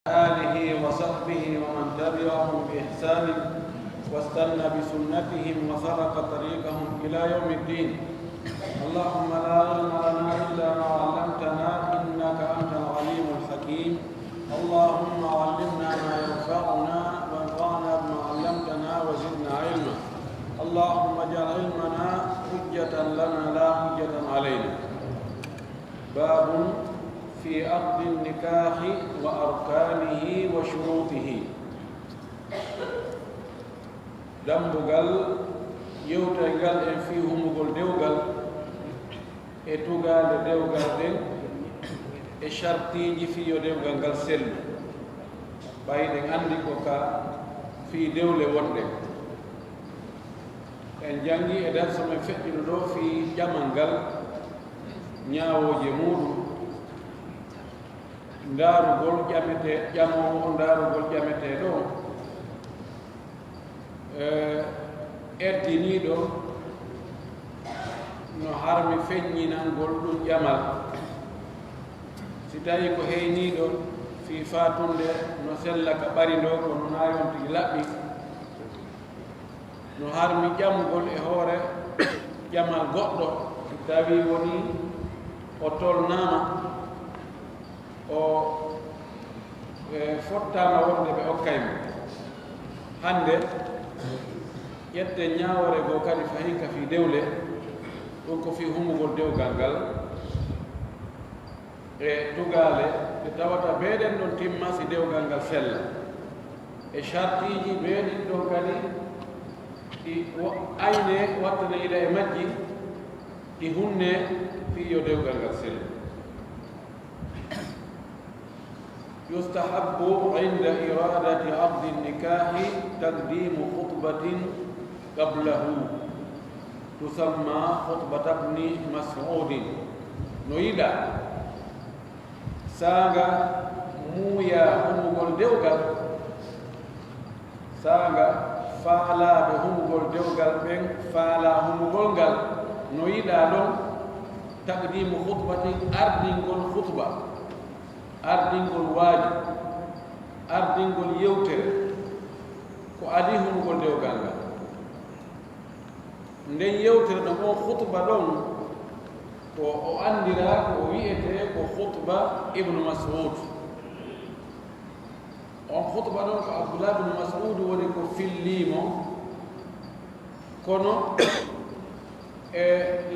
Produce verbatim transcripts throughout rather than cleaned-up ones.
آله وصحبه ومن تبعهم بإحسان واستن بسنتهم وسلك طريقهم إلى يوم الدين. اللهم لا علم لنا إلا ما علمتنا إنك أنت العليم الحكيم. اللهم علمنا ما ينفعنا وانفعنا بما علمتنا وزدنا علما. اللهم اجعل علمنا حجة لنا لا حجة علينا. باب في عقد النكاح وأركانه وشروطه. Dambugal yewtay ngal en fii humugol dewgal e tugaale dewgal ɗen e shartiiji fii yo dewgal ngal sellu. Ɓay ɗen anndi ko ka fii dewle wonɗen. En janngi e darsu men feƴƴuɗo ɗo fii ƴamal ngal, ñaawooje muuɗum, ndaarugol ƴamete-, ƴamoowo, ndaarugol ƴameteeɗo on, eh, ardiniiɗo no harmi feññinangol ɗum ƴamal. Si tawii ko heyniiɗo fii faatunde no sella ka ɓari ndoo, kono naa yon tigi laɓɓi, no harmi ƴamugol e hoore ƴamal goɗɗo, si tawii wonii o tolnaama, o, e, fottaama wonde ɓe okkay mo. Hannde, ƴetten ñaawoore goo kadi fahin ka fii dewle, ɗum ko fii humugol dewgal ngal. E tugaale ɗe tawata bee ɗen ɗon timma si dewgal ngal sella. E shartiiji bee ɗin ɗon kadi ɗi wo-, aynee wattane ila e majji, ɗi hunnee fii yo dewgal ngal sellu. يستحب عند إرادة عقد النكاح تقديم خطبة قبله تسمى خطبة ابن مسعود. No yiɗaa saanga muuyaa humugol dewgal, saanga faalaaɓe humugol dewgal ɓen faalaa humugol ngal, no yiɗaa ɗon taqdiimu khutbatin, ardingol khutba, ardingol waaju, ardingol yewtere ko adii humugol dewgal ngal. Nden yewtere ɗon, on khutba ɗon, ko o anndiraa ko o wi'etee ko khutba Ibnu Mas'ud. On khutba ɗon ko Abdullah ibn Mas'ud woni ko fillii mo, kono e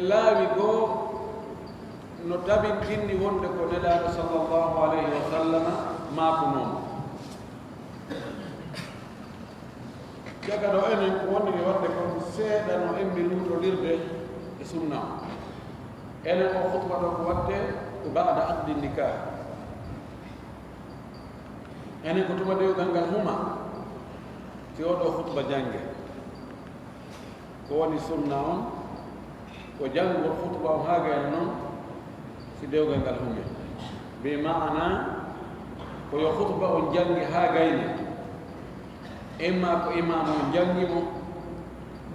laawi goo no tabintinni wonde ko Nelaaɗo sallallahu alayhi wa sallam maakunoo mo. Caka ɗo enen ko woniri waɗde kon seeɗa no emmi luutolirde e sunna o. Enen o khutba ɗo ko waɗde ko ba'da aqdi nikah. Enen ko tuma dewgal ngal huma, si oo ɗoo khutba jannge. Ko woni sunna on, ko janngugol khutba on haa gayna non, si dewgal ngal humi. Bi ma'ana, ko yo khutba on jannge haa gayne. Imma ko imaamu on janngi mo,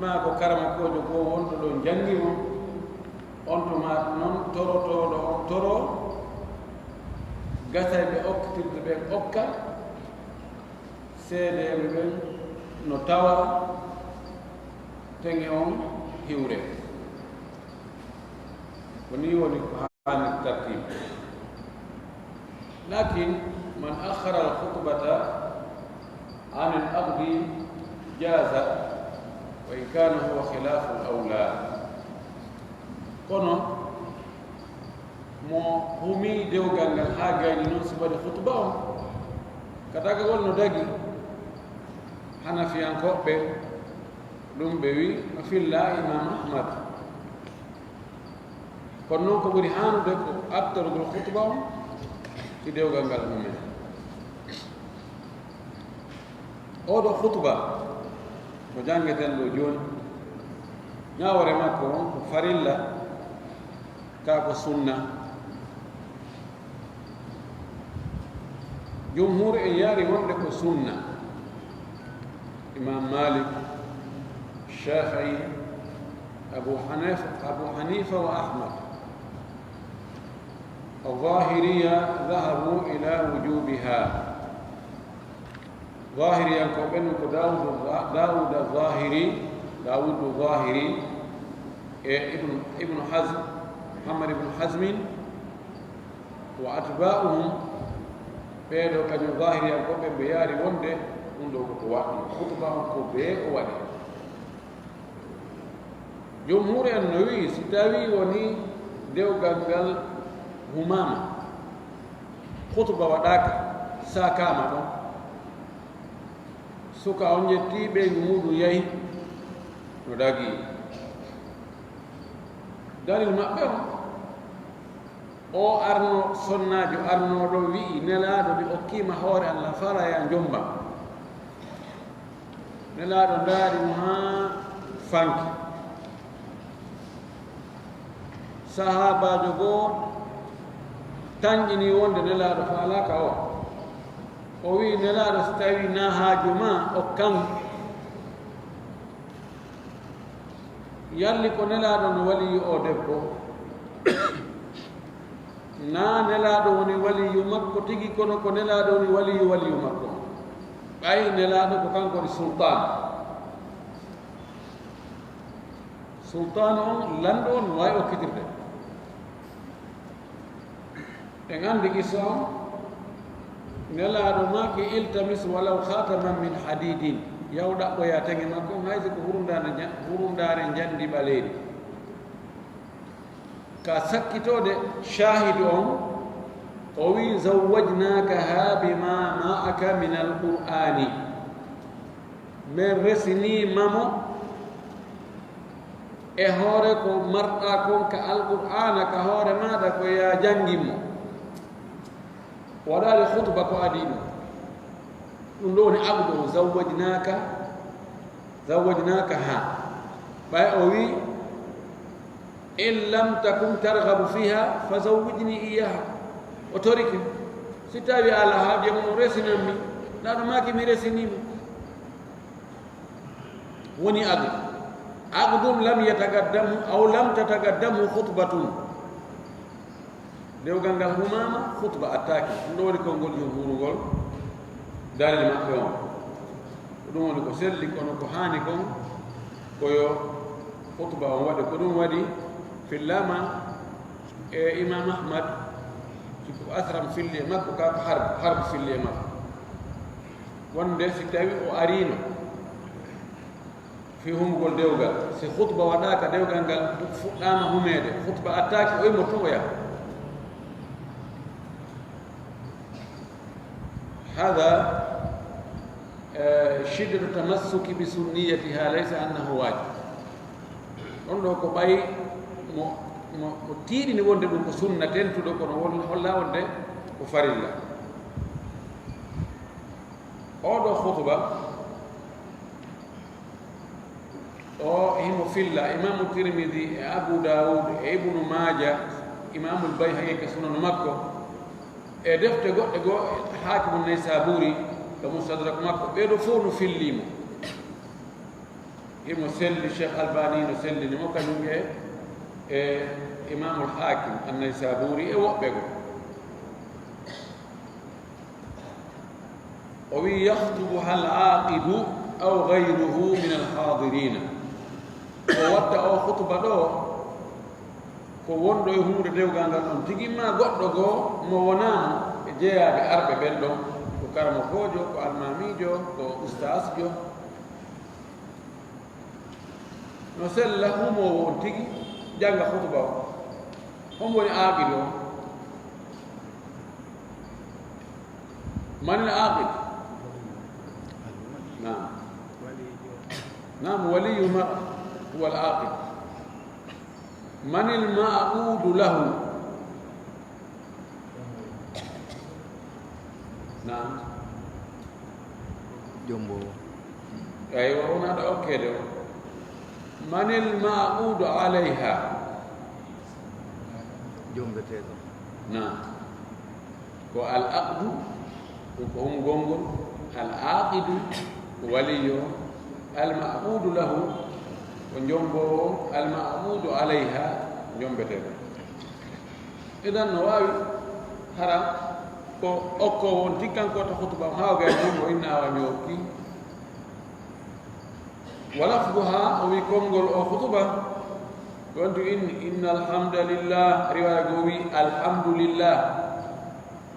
maa ko karamokoojo goo wonɗo ɗon janngi mo. On tuma non torotooɗo on toroo, gasayɓe okkitirde ɓen okka, seedeeɓe ɓen no tawa teŋe on hiwre. Ko nii woni ko haani tartiib. لكن من أخر الخطبة عن العقد جاز، وإن كان هو خلاف الأولى. Kono mo humii dewgal ngal haa gayni non si waɗi khutba on, ka dagagol no dagi Hanafiyankooɓe, ɗum ɓe wi no fillaa Imaam Ahmad. Kono non ko ɓuri haanude ko artorgol khutba on si dewgal ngal humii. Oo ɗoo khutba mo janngeten ɗoo jooni, ñaawoore makko on ko farilla, kaa ko sunna. Jumhuur en yaari wonde ko sunna. Imaam Maalik, Shaafi'i, Abu Haniifa, Abu Haniifa wa Ahmad. Al-Zaahiriya dhahabu ila wujubiha. Zahiriyankooɓe ɓen ko Daawudu, Daawuda Zahiri, Daawudu Zahiri e Ibnu, Ibnu Hazm, Muhammad Ibnu Hazmin, wa atba'uhum, ɓee ɗoo kañum Zahiriyankooɓe ɓe yaari wonde ɗum ɗoo ko ko waɗɗii, khutba on ko bee o waɗi. Jumhur en no wi'i, si tawii wonii dewgal ngal humaama, khutba waɗaaka, saakaama ɗon, suka on ƴettii ɓeyngu muuɗum yahi, no dagii. Dalil maɓɓe on, oo arno, sonnaajo arnooɗo wi'i, Nelaaɗo, mi okkiima hoore Allah, fala ya njombam. Nelaaɗo ndaari mo haa fanki. Sahaabaajo goo tanƴinii wonde Nelaaɗo faalaaka o. O wi'i, Nelaaɗo, si tawii na haaju maa, okkam. Yalli ko Nelaaɗo no waliyu oo debbo? Naa Nelaaɗo woni waliyu makko tigi, kono ko Nelaaɗo woni waliyu, waliyu makko. Ɓay Nelaaɗo ko kanko woni sultaan. Sultaan on, lanɗo on, no waawi okkitirde. En anndi qissa on, Nelaaɗo maaki, "Iltamis walaw khataman min hadidin." Yahu ɗaɓɓoyaa teŋe makko, hay si ko hurundaare nja-, hurundaare njandi ɓaleeri. Ka sakkitoode shaahidu on, o wi'i, "Zawwajnakaha bima ma'aka min al-Qur'ani." Men resinii ma mo e hoore ko marɗaa kon ka Alqur'aana, ka hoore maaɗa ko yaa janngin mo. Waɗaali khutba ko adii ɗum. Ɗum ɗo woni aqdu on, zawwajnaaka, zawwajnaakaha. Ɓay o wi'i, "In lam takun targhabu fiha, fa zawwijni iyyaha." O torike. Si tawi a alaa haaju e mum, o resinan mi. Ndaa ɗo maaki mi resinii mo. Woni aqdu. Aqdun lam yataqaddamhu aw lam tataqaddamhu khutbatun. Dewgal ngal humaama, khutba attaaki. Ɗum ɗo woni konngol jumhuuru ngol, dalil maɓɓe on. Ko ɗum woni ko selli, kono ko haani kon, ko yo khutba on waɗe. Ko ɗum waɗi, fillaama e Imam Ahmad, si ko asram filli e makko, ka ko harb, harb filli e makko. Wonde si tawi o ariino fii humugol dewgal, si khutba waɗaaka, dewgal ngal fuɗɗaama humeede, khutba attaaki, o immoto tun o yaha. Hada, eh, shiddatu tamassuki bi sunniyatiha, laysa annahu wajib. Ɗon ɗo ko ɓay mo, mo, mo tiiɗini wonde ɗum ko sunna tentuɗo, kono won, holla wonde ko farilla. Oɗo khutba, o himo filla, Imaamu Tirmidi e Abu Daawud e Ibnu Maaja, Imaamul Bayhaqi ka Sunanu makko, e defte goɗɗe goo, Haakimu Naysaabuuri ka Mustadrak makko, ɓee ɗoo fow no fillii mo. Himo selli, Cheikh Albani no sellini mo, kañum e, e Imaamul Haakim An-Naysaabuuri e woɓɓe goo. O wi'i, "Yakhtubuha al-aaqidu aw ghayruhu min al-haadirina." Ko wadda o khutba ɗo, ko wonɗo e huunde dewgal ngal on tigi, maa goɗɗo goo mo wonaa mo e jeyaaɓe arɓe ɓen ɗon, ko karamokoojo, ko almaamiijo, ko ustaasjo. No sella humoowo on tigi jannga khutba on. Hombo woni aaqidu on? Man al-aaqid? Naam. Naam, waliyul mar'a huwa al-aaqid. Man al-ma'qudu lahu? Naam. Jomboowo. Aywa, on aɗa okkeede o. Man al-ma'qudu alayha? Jombeteeɗo. Naam. Ko al-aqdu, ko, ko humugol ngol, al-aaqidu, ko waliyo, al-ma'qudu lahu, ko jomboowo, al-ma'qudu alayha, jombeteeɗo. Idan no waawi hara Ko okko won tikkan ko ta khutuba, haa o gay ɗum o inna awa mi okki. Wa lafduha, o wi konngol o khutuba, ɗon tu in, inna alhamdulillah, riwaya go wi alhamdulillah.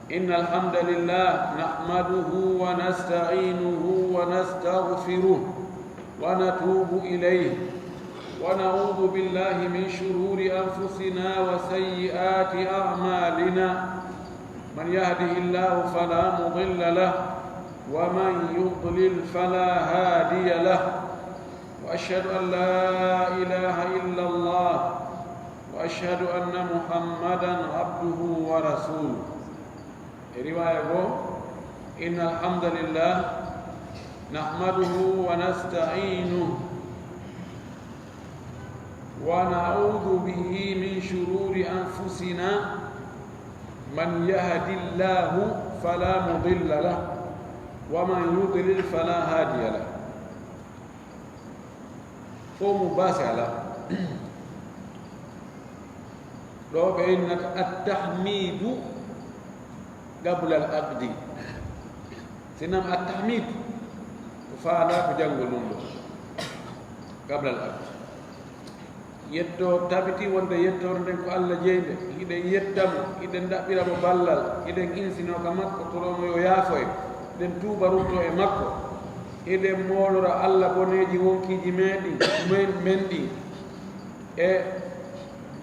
Inna alhamdulillah, nahmaduhu wa nasta'inuhu wa nastaghfiruh, wa natubu ilayh, wa na'udhu billahi min shururi anfusina wa sayyiati a'malina. Man yahdihillahu fala mudilla lah, wa man yudlil fala hadiya lah. Wa ashhadu an la ilaha illa Allah, wa ashhadu anna Muhammadan abduhu wa rasuluh. E riwaya go, inna alhamdulillah, nahmaduhu wa nasta'inuh, wa na'udhu bihi min shururi anfusina, man yahdillahu fala mudilla lah, wa man yudlil fala hadiya lah. Fof mo baasi alaa. Ɗo ɓe innata attahmidu qabla al aqdi. Sinam attahmid ko faala ko janngol ɗum ɗo. Qabla al aqdi. Yetto tabiti wonde yettoore nden ko Allah jeynde. Hiɗen yetta mo, hiɗen ɗaɓɓira mo ballal, hiɗen insino ka makko, toromo yo yaafo en, hiɗen tuuba rutto e makko. Hiɗen moolora Allah boneeji wonkiiji meɗen, men, men ɗin. E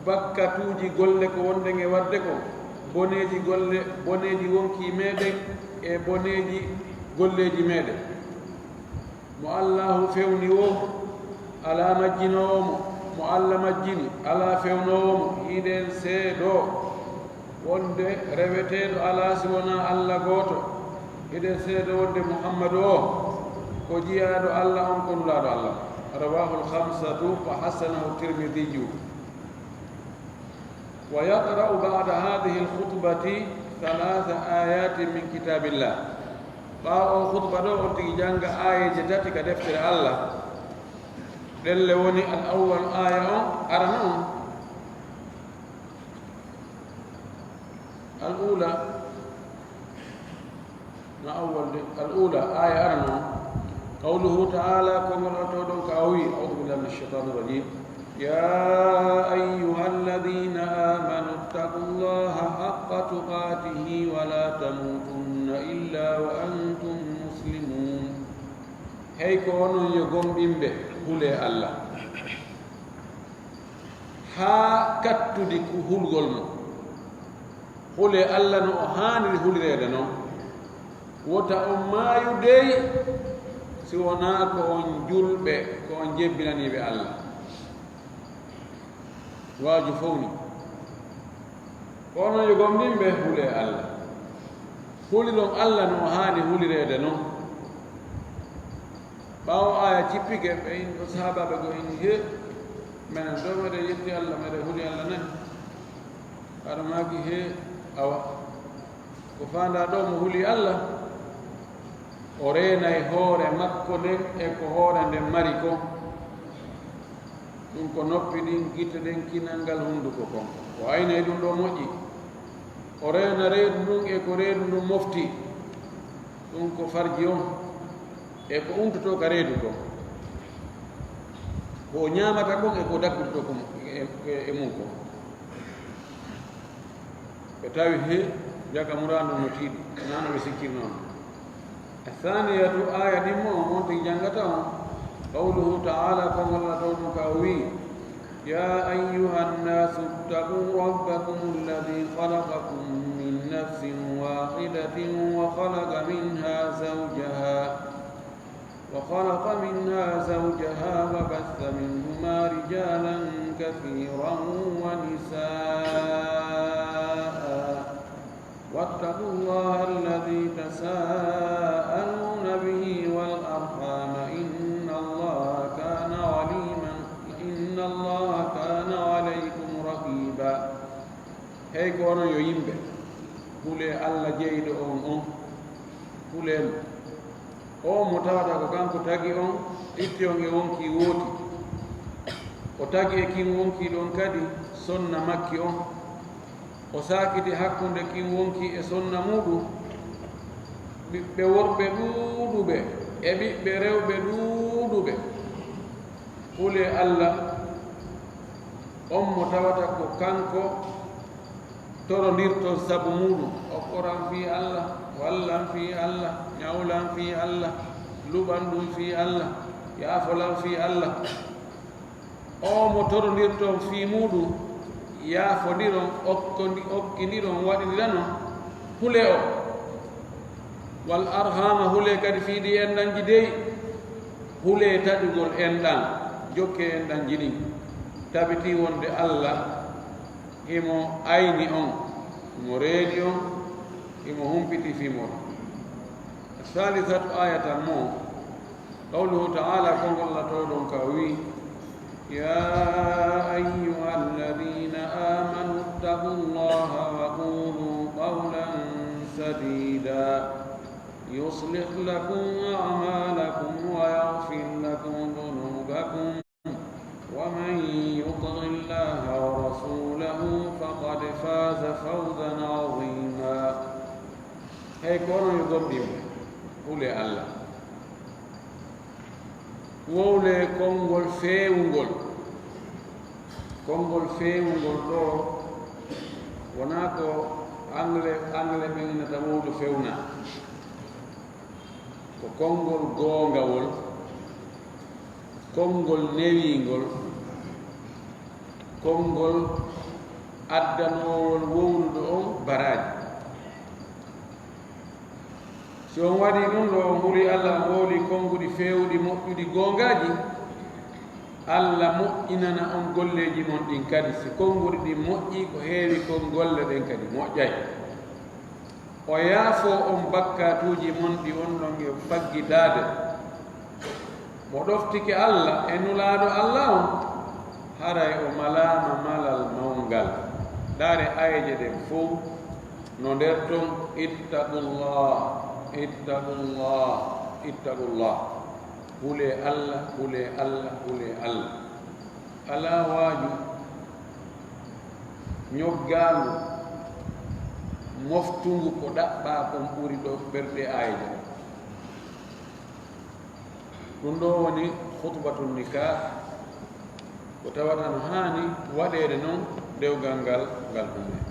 bakkatuuji golle ko wonɗen e waɗde kon, boneeji golle, boneeji wonkii meɗen e boneeji golleeji meɗen. Mo Allaahu fewni woo, alaa majjinoowo mo, mo Alla majjini, alaa fewnoowo mo, hiɗen seedoo. Wonde reweteeɗo alaa si wonaa Alla gooto. Hiɗen seedoo wonde Muhammadu o ko jiyaaɗo Alla on, ko nulaaɗo Alla. Rawahul khamsatu wa hasanahu Tirmidiyyu. Wa yaqra'u ba'da hadhihi al-khutbati thalatha ayatin min kitabillah. Ɓaawo o khutba ɗo, on tigi jannga aayeeje tati ka deftere Alla. Ɗelle woni al-awwal, aaya on arano on. Al-ula, na awwal de, al-ula, aaya arano on. Qawluhu ta'ala, ko ngol alto ɗon ka o wi, a'udhu billahi minash shaitanir rajim. يا أيها الذين آمنوا اتقوا الله حق تقاته ولا تموتن إلا وأنتم مسلمون. Hey ko onon yo gomɗinɓe, hulee Alla haa kattudi ku hulgol mo. Hulee Alla no o haaniri hulireede non. Wota on maayu dey si wonaa ko on julɓe, ko on jebbinaniiɓe Alla. Waaju fow ni. Ko onon yo gomɗinɓe, hulee Alla. Hulilon Alla no o haani hulireede non. Ɓaawo aaya cippike, ɓe in ɗo sahaabaaɓe goo inni, "Hee, menen ɗoo meɗen yetti Alla, meɗen huli Alla nen." Aɗa maaki, "Hee, awa." Ko faandaa ɗoo, mo huli Alla, o reenay hoore makko nden e ko hoore nden mari kon. Ɗum ko noppi ɗin, gite ɗen, kinal ngal, hunnduko kon. O aynay ɗum ɗoo moƴƴi. O reena reedu ndun e ko reedu ndun mofti. Ɗum ko farji on e ko untotoo ka reedu kon. Ko o ñaamata kon e ko daggutotoo kon e, e, e mun kon. Ɓe tawi he jaka muraadu no tiiɗi, wonaa no ɓe sikkirnoo non. Athaniyatu, aaya ɗimmo on, on tigi janngata on, qawluhu ta'ala, konngol Alla towɗum ka o wi'i, يا أيها الناس اتقوا ربكم الذي خلقكم من نفس واحدة وخلق منها زوجها وخلق منها زوجها وبث منهما رجالا كثيرا ونساء واتقوا الله الذي تساءلون به والأرحام إن الله كان عليما، إن الله كان عليكم رقيبا. Hey ko onon yo yimɓe, hulee Alla jeyɗo on on, hulee mo. O mo tawata ko kanko tagi on, itti on e wonkii wooti. O tagi e kin wonkii ɗon kadi sonna makki on. O saakiti hakkunde kin wonki e sonna muuɗum, ɓiɓɓe worɓe ɗuuɗuɓe e ɓiɓɓe rewɓe ɗuuɗuɓe. Hulee Alla, on mo tawata ko kanko torondirton sabu muuɗum, okkoran fii Alla, wallan fii Alla, ñawlan fii Alla, luɓan ɗum fii Alla, yaafolan fii Alla. Oo mo torondirton fii muuɗum, yaafondiron, okkondi-, okkindiron, waɗindiranon, hulee o. Wal arhama, hulee kadi fii ɗii enɗanji dey, hulee taƴugol enɗan, jokkee enɗanji ɗin. Tabitii wonde Alla himo ayni on, himo reeni on, himo humpitii fii mooɗon. Salisatu ayatan mo, qawluhu ta'ala, konngol Alla towɗon ka o wi'i, يا أيها الذين آمنوا اتقوا الله وقولوا قولا سديدا يصلح لكم أعمالكم ويغفر لكم ذنوبكم ومن يطع الله ورسوله فقد فاز فوزا عظيما. Hey ko onon yo gomɗinɓe, hulee Alla. Wowlee konngol feewungol. Konngol feewungol ɗoo wonaa ko angle, angle ɓen innata wowlu fewna. Ko konngol goongawol, konngol newiingol, konngol addanoowol wowluɗo on baraaji. Si on waɗii ɗun ɗoo, on hulii Alla, on wowlii konnguɗi feewuɗi moƴƴuɗi goongaaji, Alla moƴƴinana on golleeji mon ɗin kadi. Si konnguɗi ɗin moƴƴii, ko heewi kon golle ɗen kadi moƴƴay. O yaafoo on bakkaatuuji mon ɗi wonɗon e faggitaade. Mo ɗoftike Alla e Nulaaɗo Alla on, haray o malaama malal mawngal. Ndaaree aayeeje ɗen fow no nder ton, ittaqullah, ittaqullah, ittaqullah. Hulee Alla, hulee Alla, hulee Alla. Alaa waaju ñoggaangu, moftungu ko ɗaɓɓaa kon ɓuri ɗoo ɓerɗe aayeeje ɗen. Ɗun ɗoo woni khutbatun nikaah, ko tawata no haani waɗeede non dewgal ngal, ngal humee.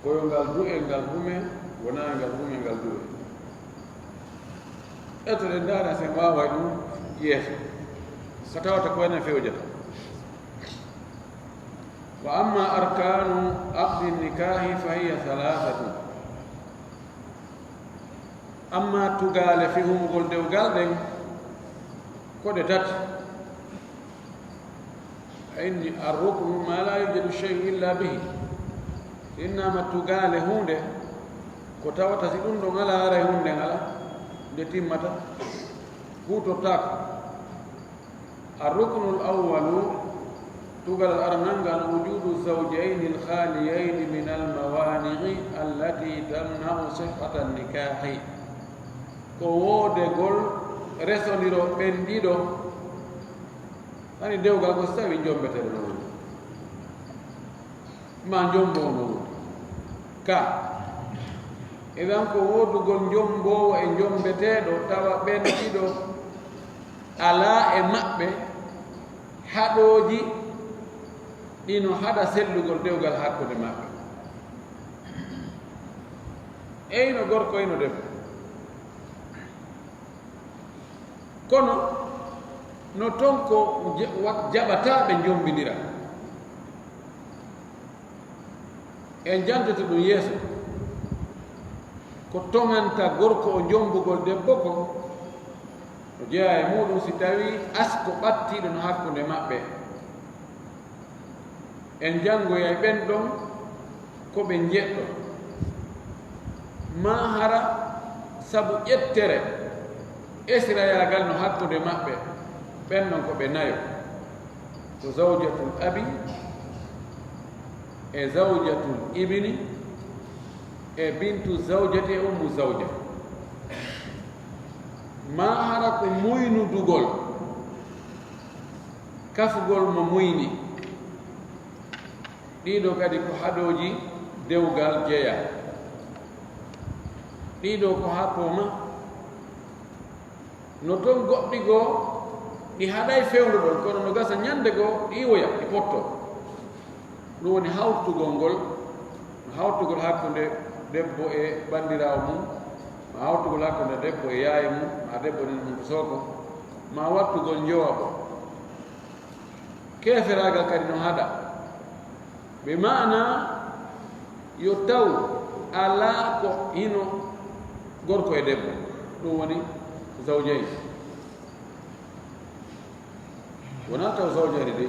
Ko yo ngal du'e, ngal humee, wonaa ngal humee, ngal du'e. Etoɗen ndaara si en waaway ɗun yeeso, ko tawata ko enen fewjata. Wa amma arkanu aqdi nikahi fa hiya thalathatun. Amma tugaale fii humugol dewgal ɗen, ko ɗe tati. A inni, arruknu ma la yujadu shay'un illa bihi. Innaama tugaale huunde, ko tawata si ɗun ɗon alaa, haray huunde ngal alaa, nde timmata, huutortaako. Arruknul awwalu, tugalal aranal ngal, wujudu zawjayni alkhaliyayni min almawani'i allati tamna'u sihhata nikahi. Ko woodegol resondirooɓe ɓen ɗiɗo. Hani dewgal ko so tawi jombetee no woni, maa jombo no woni. Ka, idan ko woodugol jomboowo e jombeteeɗo, tawa ɓen ɗiɗo alaa e maɓɓe haɗooji ɗi no haɗa sellugol dewgal hakkunde maɓɓe. Eyno gorko, eyno debbo. Kono no ton ko je-, wa-, jaɓataa ɓe njombindira. En jantoto ɗun yeeso. Ko toŋanta gorko o njombugol debbo kon, no jeyaa e muuɗum si tawii asko ɓattiiɗo no hakkunde maɓɓe. En janngoyay ɓen ɗon ko ɓe njeɗɗo, maa hara sabu ƴettere esirayaagal no hakkunde maɓɓe, ɓen ɗon ko ɓe nayo, ko zawjatul abi e zawjatul ibni e bintu zawjati e ummu zawja. Maa hara ko muynudugol, kafugol mo muyni, Ɗiɗo kadi ko haɗooji dewgal jeyaa. Ɗiɗo ko haa pooma. No toon goɗɗi goo, ɗi haɗay fewndo ɗon, kono no gasa ñande goo, ɗi iwoya, ɗi potto. Ɗum woni hawtugol ngol, hawtugol hakkunde debbo e banndiraawo mum, ma hawtugol hakkunde debbo e yaye mum, ma debbo nen mum ko sooko, ma wattugol njowaɓo. Keeferaagal kadi no haɗa. Ɓe maana yo taw alaa ko hino gorko e debbo. Ɗum woni zawjayn. Wonaa taw zawjayn de.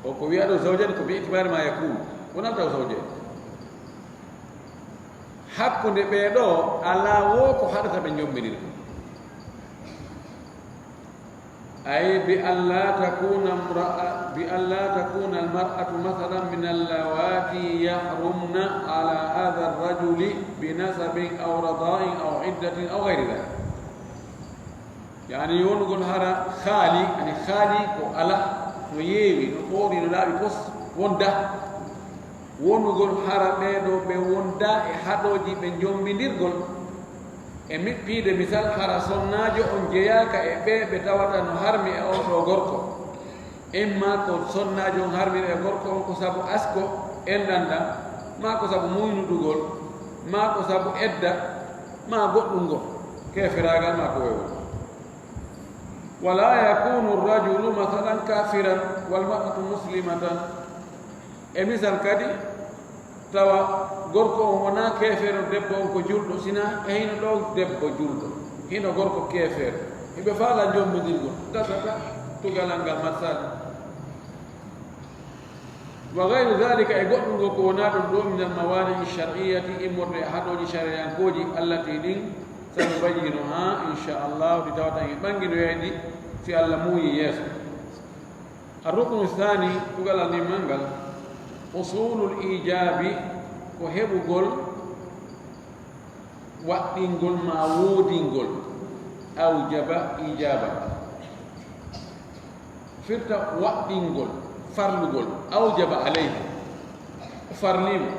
O ko wiyaa ɗo zawjayn ko bi itibaari ma yakun. Wonaa taw zawjayn. Hakkunde ɓee ɗoo alaa woo ko haɗata ɓe njombinira. Ay bi an la takuna imra'a, bi an la takuna almar'atu mathalan min allawati yahrumna ala hadha arrajuli bi nasabin aw rada'in aw iddatin aw ghayri dhalik. Yani wonugol hara khaali, ani khaali ko ala, no yeewi, no ɓoori, no laaɓi pos, wonda. Wonugol hara ɓee ɗoo ɓe wonda e haɗooji ɓe njombindirgol. E miɓɓiide misal, hara sonnaajo on jeyaaka e ɓee ɓe tawata no harmi e on ɗoo gorko. Imma ko sonnaajo on harmiri e gorko on ko sabu asko, enɗan ɗan, maa ko sabu muynudugol, maa ko sabu edda, maa goɗɗum ngo, keeferaagal maa ko woy won. Wala yakunu rajulu masalan kafiran wal mar'atu muslimatan. E misal kadi, tawa gorko on wonaa keefeero, debbo on ko julɗo, sinaa e hino ɗoo debbo julɗo, hino gorko keefeero. Hiɓe faala njombindirgol, gasata tugalal ngal matsaali. Wa gayru dhalika, e goɗɗum ngo ko wonaa ɗum ɗoo, min al mawani'i shar'iyyati, immorde e haɗooji shari'ankooji, allati ɗin, sanubayyinu ha, insha Allah, ɗi tawata en ɓannginoyay ɗi, si Allah muuyi yeeso. Ar-ruknu thani, tugalal nimmal ngal, usulul ijabi, ko heɓugol waɗɗingol ma woodingol, awjaba ijaba. Firta waɗɗingol, farlugol, awjaba alayhi, o farlimo.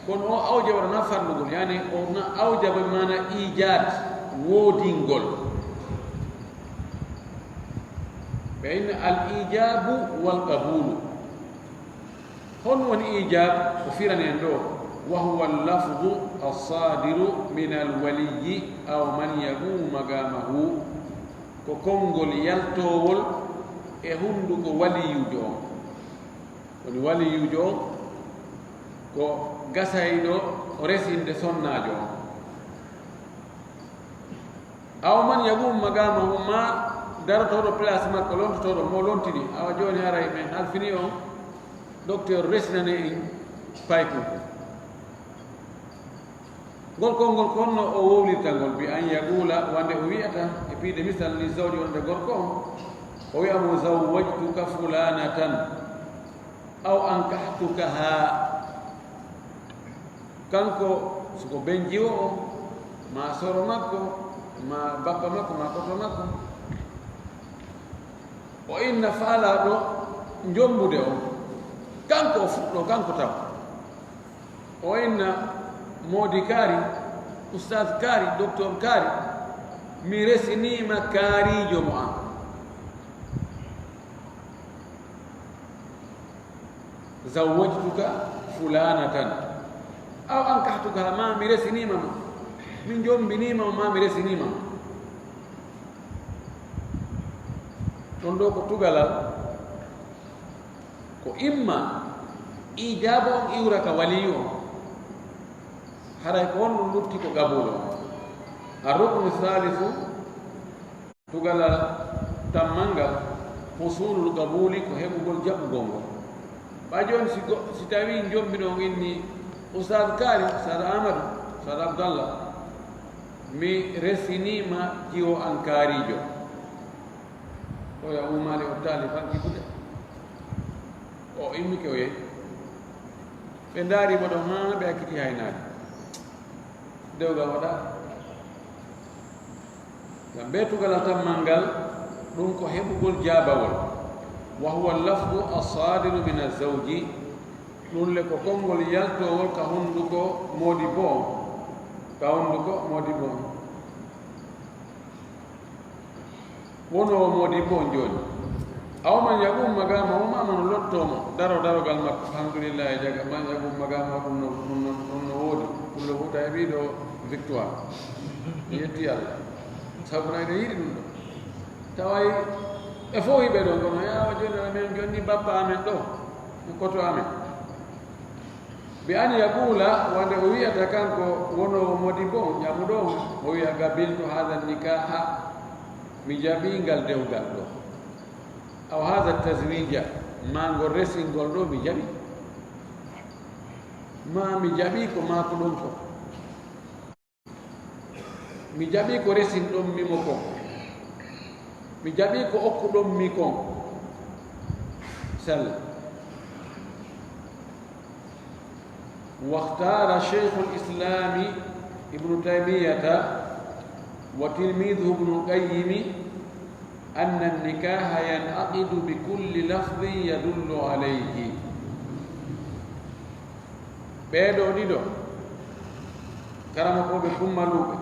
Kono o awjaba wona farlugol, yani o wona awjaba mana ijad, woodingol. Ɓe inna al ijabu wal qabulu. Hon woni ijab? O firani en ɗo, wa huwa al-lafzu as-sadiru min al-waliyyi aw man yaqumu maqamahu, ko konngol yaltoowol e hunnduko waliyuujo on. Woni waliyuujo on ko gasayɗo o resinde sonnaajo on. Aw man yaqumu maqamahu, ma darotooɗo place makko, lontotooɗo mo lontini. Awa jooni haray men halfini on, docteur resinane en paykun. Ngol konngol ko honno o wowlirta ngol? Bi an yaqula, wonde o wi'ata, e piide misal, li zawji, wonde gorko on, o wi'a mo, zawwajtuka fulanatan. Aw ankahtukaha. Kanko, so ko ben jiwo o, ma soro makko, ma bappa makko, ma koto makko, o inna faalaaɗo jombude o, kanko o fuɗɗo, kanko taw. O inna moodi kaari, ustaas kaari, doktor kaari, mi resiniima kaariijo mo an. Zawwajtuka fulanatan. Aw ankahtuka, ma mi resiniima mo. Mi jombiniima mo, ma mi resiniima mo. Ɗon ɗo ko tugalal, ko imma ijaaba on iwra ka waliyu on. Haray ko on ɗum lutti ko qabulu on. Ar-ruknu thalithu, tugalal tammal ngal, husulul qabuli, ko heɓugol jaɓugol ngol. Ɓay jooni si go-, si tawii njombino on inni, Ustaad Kaari, Ustaad Aamadu, Ustaad Abdallah, mi resiniima jiwo an kaariijo. Oya umaali o taali fanki buɗe. O immike o yehi. Ɓe ndaari mo ɗon haa ɓe acciti haynaade. Dewgal waɗa. Ngam ɓe tugalal tammal ngal, ɗum ko heɓugol jaabawol. Wa huwa lafdu as-sadiru min az-zawji. Ɗum le ko konngol yaltoowol ka hunnduko moodibbo on, ka hunnduko moodibbo on. Wonoowo moodibbo on jooni. Aw man yaqum maqama, o mama no lottoo mo, daro darogal makko, alhamdulillahi, jaga man yaqum maqama, ɗum no, ɗum no, ɗum no woodi. Pullo Fuuta heɓii ɗo victoire. Mi yetti Allah. Sabu na eɗen yiɗi ɗum ɗo. Taway ɓe fof hiɓe ɗo, kono yaawa jooni amen, jooni bappa amen ɗo, koto amen. Bi an yaqula, wonde o wi'ata kanko wonoowo moodibbo on, ƴamuɗo on, o wi'a, "Qabiltu hadha nikaha, mi jaɓii ngal dewgal ɗo. Aw hadha tazwija, ma ngol resingol ɗo, mi jaɓii. Ma mi jaɓii ko maakuɗon ko." Mi jaɓii ko resinɗon mi mo kon. Mi jaɓii ko okkuɗon mi kon. Sell. واختار شيخ الإسلام ابن تيمية وتلميذه ابن القيم أن النكاح ينعقد بكل لفظ يدل عليه. Ɓee ɗoo ɗiɗo, karamokooɓe kummaluuɓe,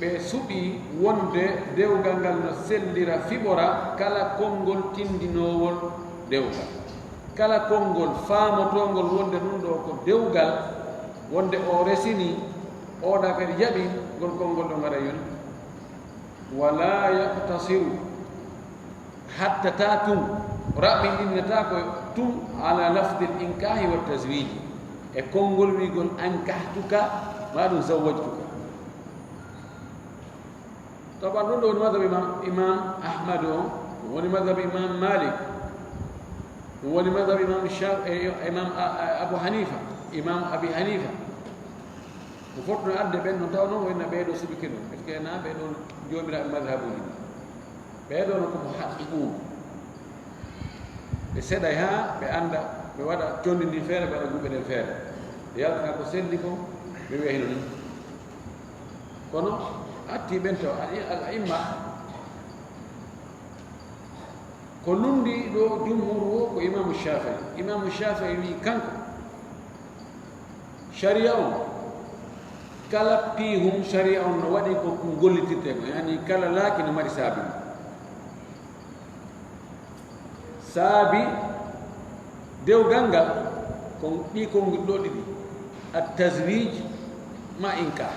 ɓe suɓii wonde dewgal ngal no sellira, fiɓora kala konngol tinndinoowol dewgal. Kala konngol faamotoongol wonde ɗum ɗoo ko dewgal, wonde o resinii, oɗa kadi jaɓii, ngol konngol ɗo ngara yoni. Wala yaqtasiru, hattata tun, raɓɓinɗinnataa ko tun ala lafdil inkahi wa tazwiji, e konngol wi'gol ankahtuka, ma ɗum zawwajtuka. Taban ɗum ɗo woni madhab imam, imam Ahmad on, ɗum woni madhab imam Malik, ɗum woni madhab imam Sha-, e, imam A-, A-, Abu Hanifa, imam Abi Hanifa. Ko fotno adde ɓen non taw non wonno ɓee ɗoo suɓike ɗum, parce que na ɓee ɗoo joomiraaɓe madhabuji. Ɓee ɗoo no ko mo haqqi ɗum. Ɓe seeɗay haa ɓe annda, ɓe waɗa conndi ndin feere, ɓe waɗa guɓe ɗen feere. Ɓe yaltina ko selli kon, ɓe wi'a hino nii. Kono atti ɓen taw, al, al a'imma, ko lundi ɗo jumhur wo ko Imamu Shafi'i. Imamu Shafi'i wi'i kanko, Sharia on, kala piihum sharia on no waɗi ko ɗum gollitirte ko, yani kala laaki no mari saabi mum. Saabi dewgal ngal ko ɗi konngol ɗo ɗiɗi, at-tazwij ma inkah.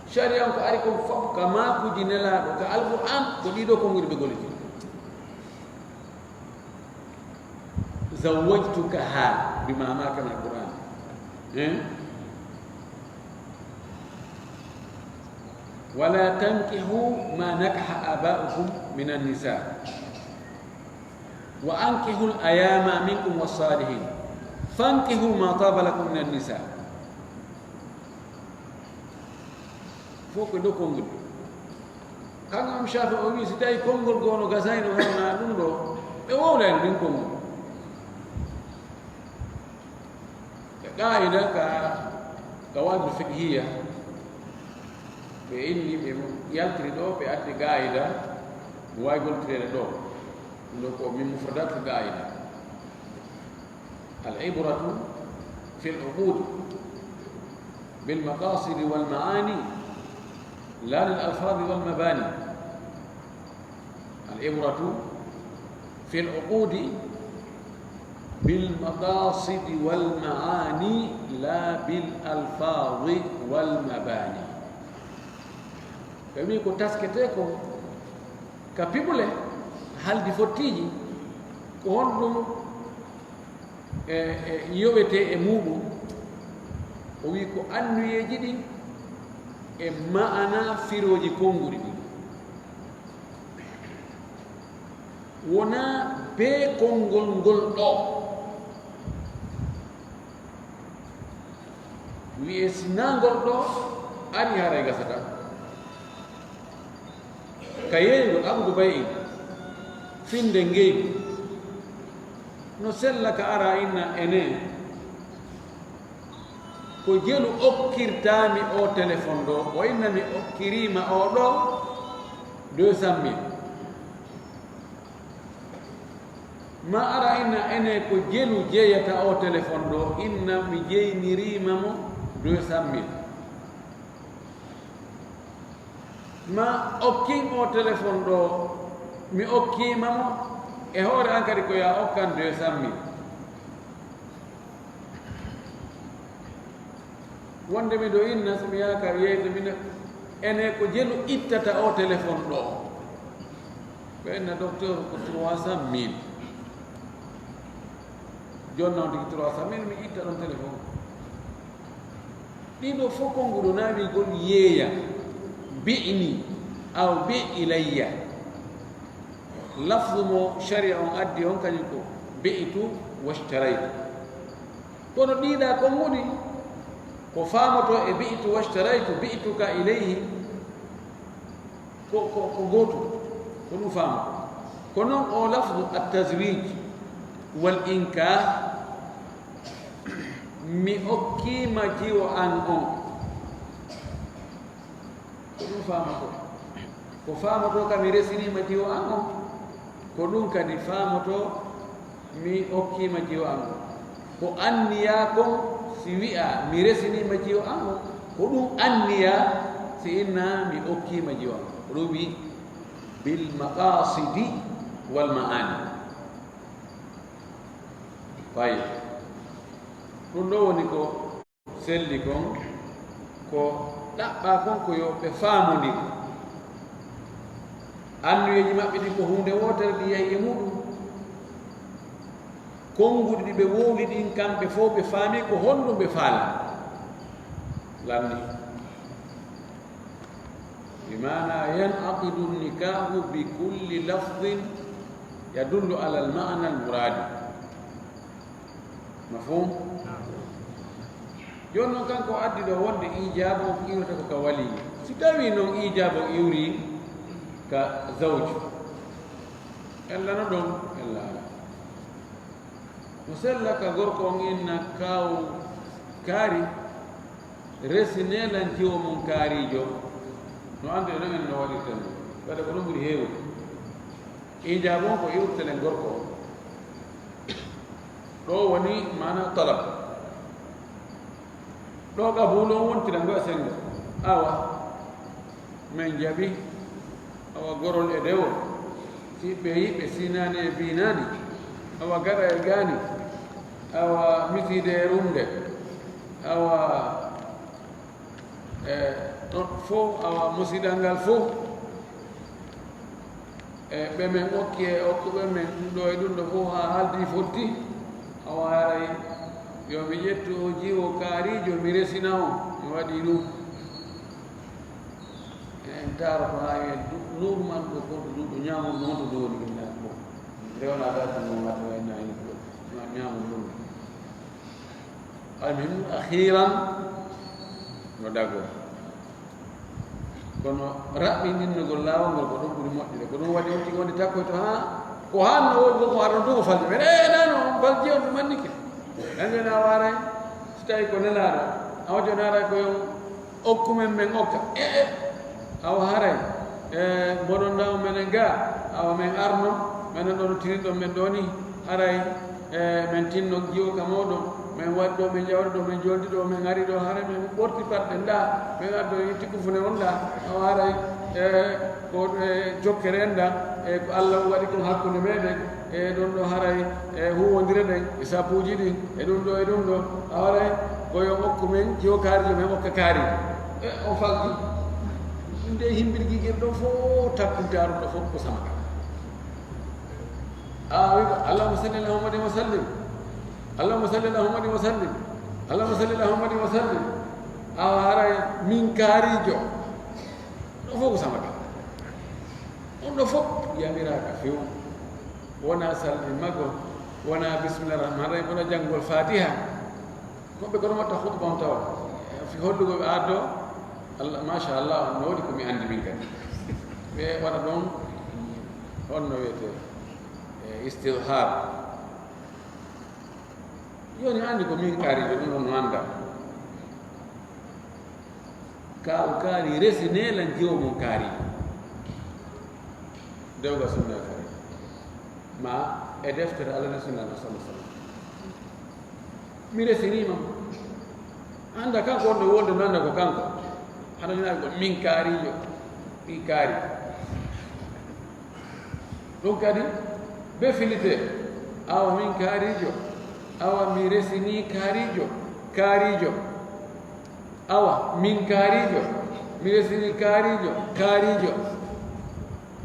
Sharia on ko ari kon fof ka maakuuji Nelaaɗo, ka Alqur'an, ko ɗiɗo konngol ɓe gollitirte. Zawwajtukaha, bi maana kama Alqur'an. Eh? Wala tankihu ma nakaha aba'ukum minan nisa. Wa ankihul ayama minkum was-salihin. Fankihu ma taba lakum minan nisa. Fof ko ɗo konngol. Kanko Imam Shafi'i o wi, si tawi konngol goo no gasayno hono na ɗum ɗo, ɓe wowlayno ɗin konngol. E qaida ka qawaidul fiqhiyya, ɓe inni, ɓe yaltiri ɗo, ɓe addi qaida mo wawi goltireede ɗo. Ɗum ɗo ko min mufradatul qaida. Al ibratu fil uqud bil maqasidi wal maani, la lil alfazi wal mabani. Al ibratu fil uqudi bil maqasidi wal maani, la bil alfazi wal mabani. Ɓe wi ko taskete ko ka piɓule, haldi fottiiji, ko honɗum e, e yowetee e muuɗum. O wi ko annuyeeji ɗin e ma'ana firooji konnguɗi ɗin. Wonaa bee konngol ngol ɗo. Wi'e si naa ngol ɗo ari, haray gasata. Ka yeeyugol Abudu Bay'i, finnde ngeygu, no sella ka ara inna ene, ko jelu okkirtaa mi o telefon ɗo, o inna mi okkirii ma o ɗo deux cent mille. Ma ara inna ene ko jelu jeeyata o téléphone ɗo, inna mi jeyniriima mo deux cent mille. Ma okkin o téléphone ɗo, mi okkiima mo, e hoore an kadi ko ya okkan deux cent mille. Wonde miɗo inna, so mi yaaka yeeyde, mi ne-, ene ko jelu ittata o téléphone ɗo. Ko inna docteur ko trois cent mille. Jonna on tigi trois cent mille, mi itta ɗon téléphone. Ɗiɗo fof konnguɗo naawigol yeeya, bi'ni, aw bi ilayya. Lafdu mo sharia on addi on kañum ko bi'tu washtaraytu. Kono ɗiɗa konnguɗi, ko faamoto e bi'tu washtaraytu, bi'tuka ilayhi, ko, ko, ko gootum, ko ɗum faamoto. Ko noon o lafdu at-tazwij wal inkah, mi okkiima jiwo an on. Ko ɗum faamoto. Ko faamoto ka mi resiniima jiwo an on. Ko ɗum kadi faamoto mi okkiima jiwo an on. Ko anniya kon, si wi'a mi resiniima jiwo an on, ko ɗum anniya si inna mi okkiima jiwo an on. Ko ɗum wi bil maqasidi wal ma'ani. Fayi. Ɗum ɗo woni ko selli kon, ko ɗaɓɓa kon ko yo ɓe faamondir. Anniyeeji maɓɓe ɗin ko huunde wootere, ɗi yahi e muɗum. Konnguɗi ɗi ɓe wowli ɗin, kamɓe fof ɓe faami ko honɗum ɓe faala. Lanni. Bi maana yan'aqidu nikahu bi kulli lafdin yadullu ala al-ma'na al-muradi. Mafhum? Jooni noon, kanko addi ɗo wonde ijaaba on iwrata ko ka wali. Si tawi noon ijaaba on iwri ka zawju, ella no ɗon, ella ala. No sella ka gorko on inna kaaw kaari, resi nelan jiwo mum kaarijo. No anndu e no en no waɗirten ɗum. Waɗa ko ɗum ɓuri heewude. Ijaaba on ko iwrtelen gorko on. Ɗo woni maana talab. Ɗo qabul on wontira ngo e senngo. Awa, men jaɓi. Awa, gorol e dewol. Siɓɓe e yiɓɓe, sinaani e binaani. Awa, gaɗa e gaani. Awa, misiide e rumde. Awa, e ɗon fof, awa, musidal ngal fof. E ɓe men okki e okkuɓe men ɗum ɗo e ɗum ɗo fof haa haaldi fotti, awa haray yo mi ƴettu o jiwo kaarijo, mi resina on, mi waɗi ɗum. E en taara ko haa en du-, nuuru man ɗo, ko ɗum ɗo ñaamol noon to ɗo woni inna ko. Rewna daa ɗum ɗo waɗa wayna en ko ñaamol ɗum. Almuhimmu, akhiran no dagoo. Kono raɓɓindinnugol laawol ngol ko ɗum ɓuri moƴƴude. Ko ɗum waɗi on tigi wonde takkoyto haa ko haanno woni ko, ko aron ɗum o falde. Men, "Eh, nano, on falji on ɗum mannike." Ɓen ɓe na waaray, so tawi ko nelaaɗo, a wajo naaray ko yo okku men, men okka. E, e, awa haray, e, mboɗon ndaw menen ga, awa men arno, menen ɗon tirinɗon men ɗo ni, haray, e, men tinno jiwo ka mooɗon, men waɗi ɗo, men jawri ɗo, men joldi ɗo, men ari ɗo, haray men ɓorti paɗɗen ɗa, men addo yetti kufune on ɗa, awa haray, e, ko, e, jokkere en ɗa, e, ko Allah waɗi kon hakkunde meɗen, e, ɗon ɗo haray, e, huwondire ɗen, e sabuuji ɗin, e ɗum ɗo, e ɗum ɗo, haray, ko yo okku men jiwo kaarijo, men okka kaari. E, on falji. Nde himbirgigel ɗon fof, tappinta ɗum ɗo fof ko samaka. A wi ko, "Allahumma salli ala Muhammadin wa sallim. Allahumma salli ala Muhammadin wa sallim. Allahumma salli ala Muhammadin wa sallim." Awa haray min kaarijo. Ɗo fof ko samaka. On ɗo fof yamiraaka few. Wona salli mago, wona bismillah rahman rahim, wona janngol Fatiha. Ko ɓe ko ɗum watta khutba on tawa. Fi hollugo ɓe addo, Allah, masha Allah, no waɗi ko mi anndi min kadi. Ɓe waɗa ɗon, honno wiyetee, e, istidhar. Jooni anndi ko min kaarijo, ɗum ɗon no annda. Ka o kaari, resi nelan jiwo mum kaari. Dewga sunna kaari. Ma e deftere Allah e sunna Allah sallallahu alaihi wasallam. Mi resiniima mo. Annda kanko wonde wonde nanda ko kanko. Hano ñaami ko min kaarijo, mi kaari. Ɗum kadi be filite. Awa min kaarijo. Awa mi resini kaarijo. Kaarijo. Awa min kaarijo. Mi resini kaarijo. Kaarijo.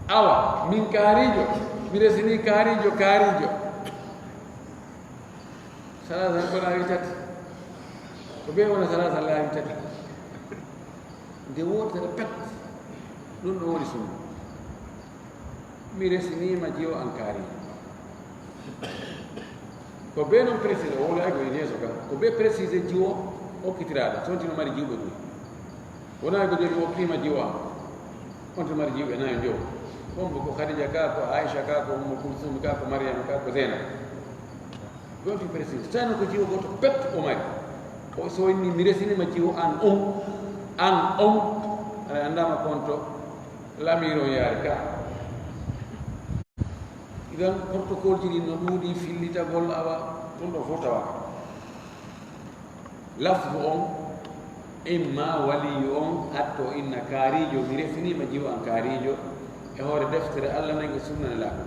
Awa min kaarijo. Mi resini kaarijo. Kaarijo. Salasa ko laawi tati. Ko be wona salasa laawi tati. Nde wootere pet. Ɗum ɗo woni sunna. Mi resiniima jiwo an kaari. Ko be noon précisé, o wolo ay ko e yeeso ka. Ko be précisé jiwo okkitiraaɗo. Sontino mari jiwɓe ɗum. Wona ko joni okkiima jiwo am. On to mari jiwɓe nayo njowo. Hombo ko Khadija ka, ko Aisha ka, ko Ummu Kulsum ka, ko Maryam ka, ko Zainab. Ɗon fi précisé. Tawi ko jiwo goto pet o mari. O so inni mi resini ma jiwo an on. An on. Aɗa anndama konto. Lamiron yaari ka. Idan protocole ji ɗin no ɗuuɗi fillitagol awa ɗum ɗo fof tawa. Lafdu on, imma waliyu on atto inna kaarijo, mi resiniima jiwo an kaarijo, e hoore deftere Allah nden e sunna Nelaaɗo.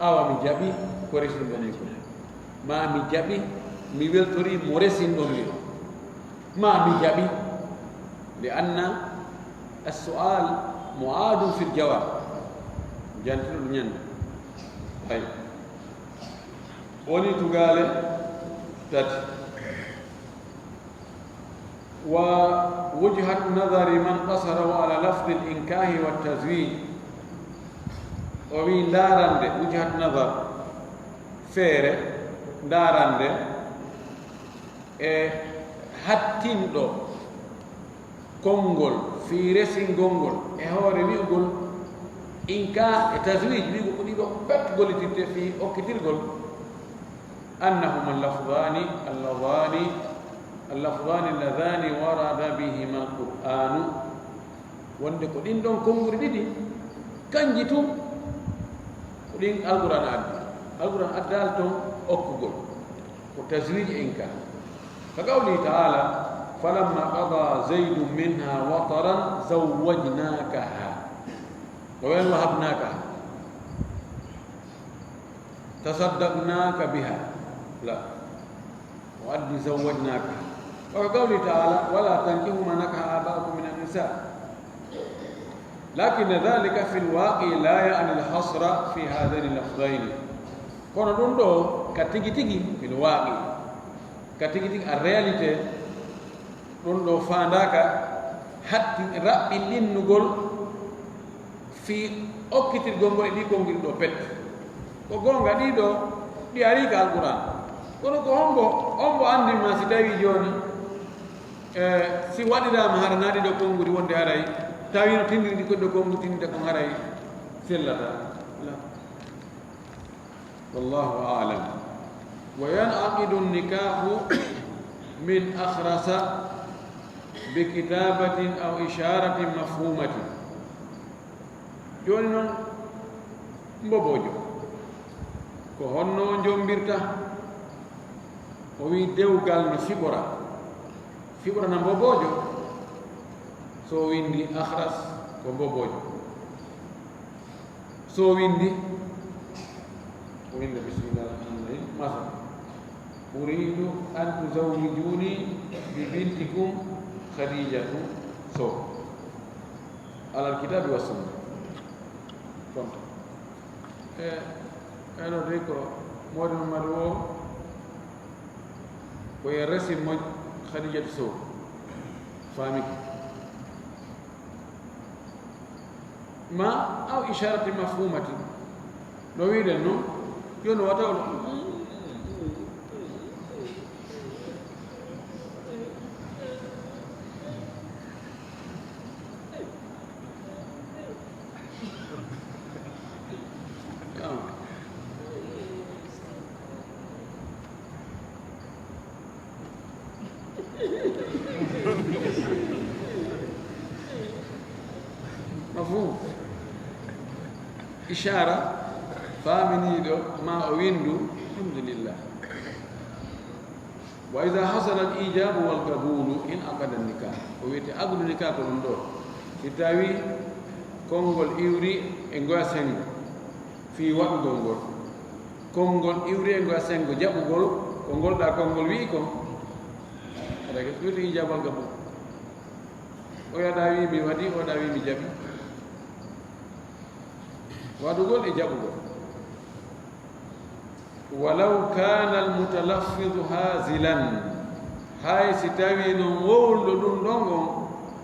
Awa mi jaɓi ko resinɗon mi ko. Ma mi jaɓi, mi weltori mo resinɗon mi o. Ma mi jaɓi, li anna as-su'al mu'adun fil jawab. Jantino ɗum ñande. Ay. Woni tugaale tati. Wa wujhat nadari man qasarahu ala lafdil inkahi wa tazwij. O wi ndarande, wujhat nadar, feere, ndarande e hattinɗo konngol fii resingol ngol e hoore wi'ugol inka e tazwij, wi'ugol ko ɗiɗo pet gollitirte fii okkitirgol. Annahuma lafdani alladhani, allafdani alladhani warada bihima alqur'anu. Wonde ko ɗin ɗon konnguri ɗiɗi, kanji tun ko ɗin Alqur'an addi. Alqur'an addaali ton okkugol. Ko tazwij inka. Ka qawlihi ta'ala, falamma qada zaydun minha wataran zawwajnakaha. Wa wahabnakaha. Tasaddaqnaka biha. La. Wa addi zawwajnaka. Wa ka qawli ta'ala, wala tankihu ma nakaha aba'ukum min an-nisa. Lakin dhalika fil waqi la ya'ni al-hasra fi hadhaini al-lafdhaini. Kono ɗum ɗo ka tigi tigi fil waqi. Ka tigi tigi en réalité ɗum ɗo faandaaka hatti raɓɓinɗinnugol fii okkitirgol ngol e ɗii konngiri ɗo pet. Ko goonga ɗii ɗo ɗi arii ka Alqur'an. Kono ko hombo, hombo anndi ma si tawii jooni, eh, si waɗiraama hara naa ɗii ɗo konnguri wonde haray, tawii no tindiri ɗi ko ɗo konnguri tindita kon haray sellata. La. Wallahu a'lam. Wa yan'aqidu an-nikahu min akhrasa bi kitabatin aw isharatin mafhumatin. Jooni noon, mboboojo, ko honno o jommbirta? O wi'i dewgal no fiɓora. Fiɓora na mboboojo, so o winndi akhras ko mboboojo. So o winndi, o winnda bismillah rahmani rahim, masal, uridu an tuzawwijuni bi bintikum Khadijatu Sow. Alal kitabi wa sunna. Konto. E, eno de ko Mawɗo Mamadu o, ko e resi mo Khadijatu Sow. Faamiki. Ma aw isharati mafhumati. No wi'uɗen noon, yo no wata o. Mafhum? Ishara. Faaminiiɗo ma o winndu, alhamdulillah. Wa ida hasala al ijabu wal qabulu in aqada nikah. O wiyete aqdu nikah ko ɗum ɗo. Si tawi konngol iwri e ngoya senngo fii waɗugol ngol, konngol iwri e ngoya senngo jaɓugol ko ngol ɗa konngol wi'i kon. Aɗa gasi wiyete ijabu wal qabulu. Oya ɗa wi'i mi waɗi, o ɗa wi'i mi jaɓi. Waɗugol e jaɓugol. Walaw kana almutalaffidu hazilan, hay si tawi non wowluɗo ɗum ɗon on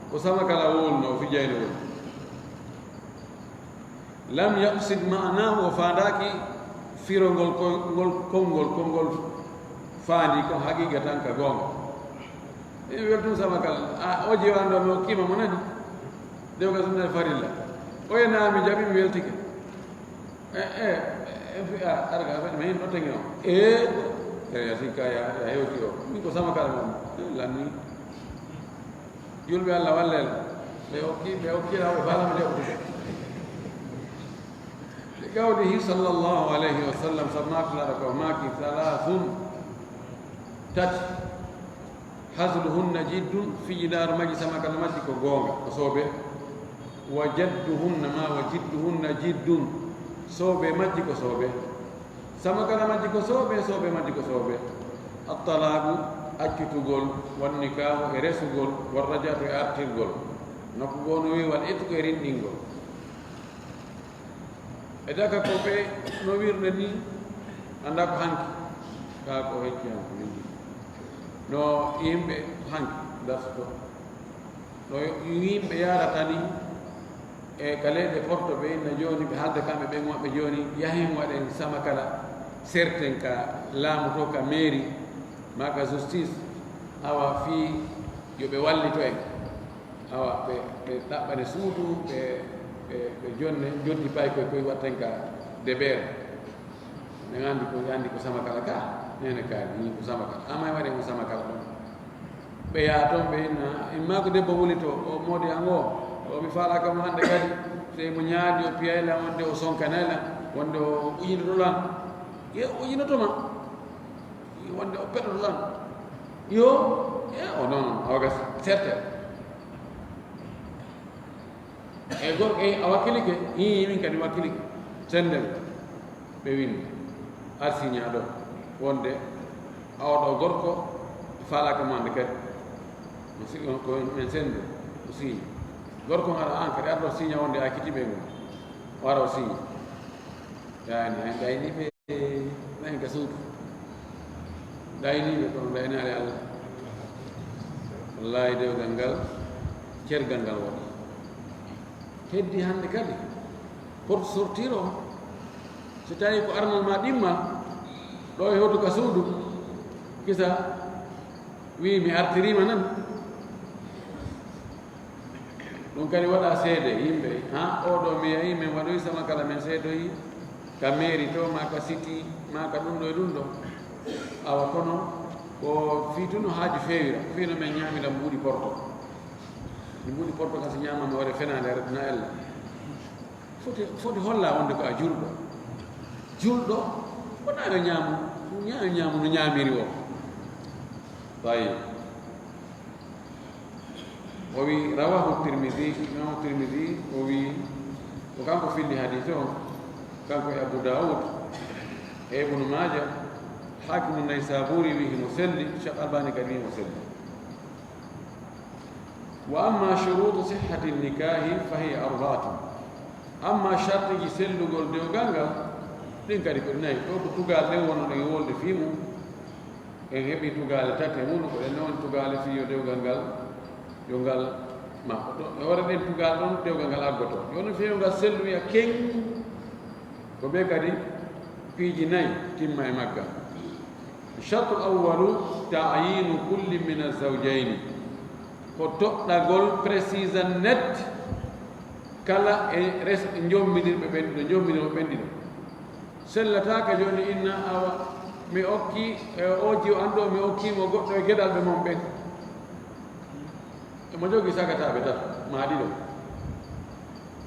ko samakala wowluno, o fijayno woni. Lam yaqsid ma'nahu, o faandaaki firongol ko ngol konngol, konngol faandi kon haqiqa tan ka goonga. E weltum samakala, a o jiwando mi okkima mo nani. Dewga sunna farilla. Oye na mi jaɓi mi weltike. E e e fi a arga fa mi hin ɗo tengi o. E e ya si ka ya ya yewti o. Mi ko samakala mo. Lanni. Julɓe Allah wallel ɓe okki ɓe okkira ɓe falama jaɓutude. Li qawlihi sallallahu alayhi wa sallam, sabu maakulaɗo ko maaki, thalathun, tati, hazluhunna jiddun, fijinaaro majji samakala majji ko goonga ko soobe. Wa jadduhunna ma wa jidduhunna jiddun, soobe majji ko soobe. Samakala majji ko soobe, soobe majji ko soobe. Attalaagu, accitugol, wan nikaahu e resugol, war rajaatu e artirgol. Nokku goo no wi'i wal itqu e rinɗingol. E daka ko ɓe no wirde ni, annda ko hanki. Kaa ko hecci hanki min. No yimɓe hanki darsoto. No yimɓe yarata ni e ka leyɗe Porto ɓe inna jooni ɓe haalde kamɓe ɓen maɓɓe jooni yahen waɗen samakala serten ka laamu to ka mairie ma ka justice awa fii yo ɓe wallito en awa ɓe ɓe ɗaɓɓane suudu ɓe ɓe ɓe jonne joddi pay koy koy watten ka debeere. Min anndi ko anndi ko samakala ka nene ka ni ko samakala amma e waɗen ko samakala ɗon. Ɓe yaha toon ɓe inna imma ko debbo wuli to o moodi an o o mi faalaka mo hannde kadi sey mo ñaadi o piyay lan wonde o sonkanay lan wonde o ujinoto lan. Ye o ujinoto ma wonde o peɗoto lan. Yo e o noon awa gas certain. E gorko e a wakkilike? Ii min kadi wakkilike. Senden ɓe windi arsiña ɗo wonde oɗo gorko faalaka mo hannde kadi. Mi sikki on ko men sende o siiñi. Gorko ngara an kadi arɗo siiña wonde a kitiɓe ngol o ara o siiñi. Yani en gayniɓe. Ɓen ka suudu dayniiɓe kono daynaare Allah. Wallaahi dewgal ngal cergal ngal waɗi. Heddi hannde kadi porte sortir o so tawi ko arnal ma ɗimmal ɗo e hoto ka suudu kisa wi mi artirima nan. Ɗum kadi waɗa seede yimɓe ha oɗo mi yahi min waɗoyi sama kala min seedoyi ka mairie to ma ka city ma ka ɗum ɗo e ɗum ɗo. Awa kono ko fii tun no haaju feewira fii no min ñaamira mbuuɗi porto. Ɗi mbuuɗi porto ka si ñaamama waɗe fenaande aratuna ella. Foti foti holla wonde ko a julɗo. Julɗo wona yo ñaamu ñaamu ñaamu no ñaamiri o. Tayi. O wi rawahu tirmidi. Imamu tirmidi o wi ko kanko filli hadise o. Kanko e abu daoud e ibnu maja. Hakimu naysaburi wi himo selli. Cheikh albani kadi wi himo selli. Wa amma shurutu sihhati nikahi fa hiya arbaatun. Amma shartiji sellugol dewgal ngal ɗin kadi ko nayi ɗo ko tugal ɗen wono ɗen wolde fii mum. En heɓi tugaale tati e mum ko ɗen woni tugaale fii yo dewgal ngal yo ngal ma ko ɗo e hoore ɗen tugal ɗon dewgal ngal aggoto yo no feewi ngal sellu wiya keng. Ko ɓe kadi piiji nayi timma e maggal. Shartu awwalu ta'yinu kulli min azawjayni. Ko toɗɗagol précisa net kala e res jomminirɓe ɓen ɗiɗo jomminirɓe ɓen ɗiɗo. Sellataaka jooni inna awa mi okki e o jiw an ɗo mi okkimo goɗɗo e geɗalɓe mon ɓen. Emo jogii sagataaɓe tato maa ɗiɗo.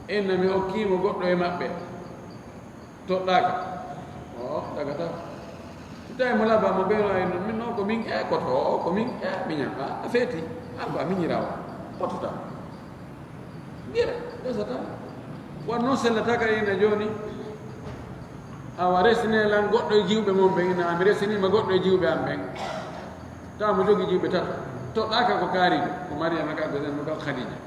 Inna mi okkimo goɗɗo e maɓɓe. Toɗɗaaka. O dagata. Si tawi mo labaa mo ɓeero ay noon, min noon ko min ekoto, o ko min e miñam. A feeti, an ko a miñiraawo. Potota. Gere, gasata. Wan noon sellata ka ina jooni. Awa resine lan goɗɗo e jiwɓe mon ɓen, ina mi resiniima goɗɗo e jiwɓe am ɓen. Tawa mo jogi jiwɓe tato. Toɗɗaaka ko kaarijo, ko Mariyama ka, Gosen ka, Khadija.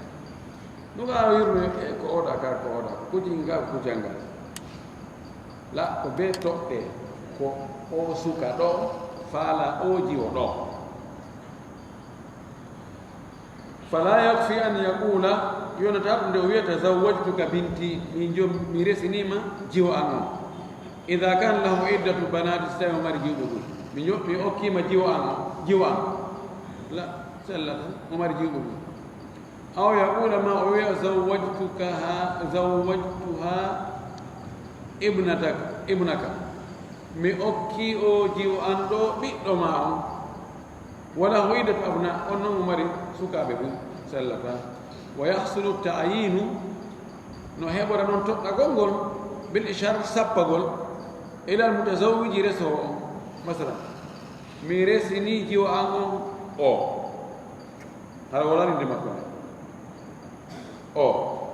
No ka yurme e ko oɗa ka, ko oɗa. Kucin ka, kucanga. La ko be toɗɗe ko o suka ɗo, faala o jiwo ɗo. Fala yakfi an yaqula, yonata ɗum nde o wiyata zawwajtuka binti, min jom mi resiniima jiwo an on. Ida kan lahu iddatu banati, so tawi o mari jiwɓe ɓuri. Mi ño-, mi okkiima jiwo an on, jiwo an. La, sellata, o mari jiwɓe ɓuri. Aw yaqula ma o wiya zawwajtukaha, zawwajtuha ibnatak, ibnaka. Mi okki o jiwo an ɗo ɓiɗɗo ma on. Wala hu iddatu abna, on non o mari sukaaɓe ɓuri, sellata. Wa yahsulu ta'yinu, no heɓora non toɗɗagol ngol, bil ishar sappagol, ilal mutazawwiji reso on. Masalan, mi resini jiwo an on o. Hara wala inde makko ne. O.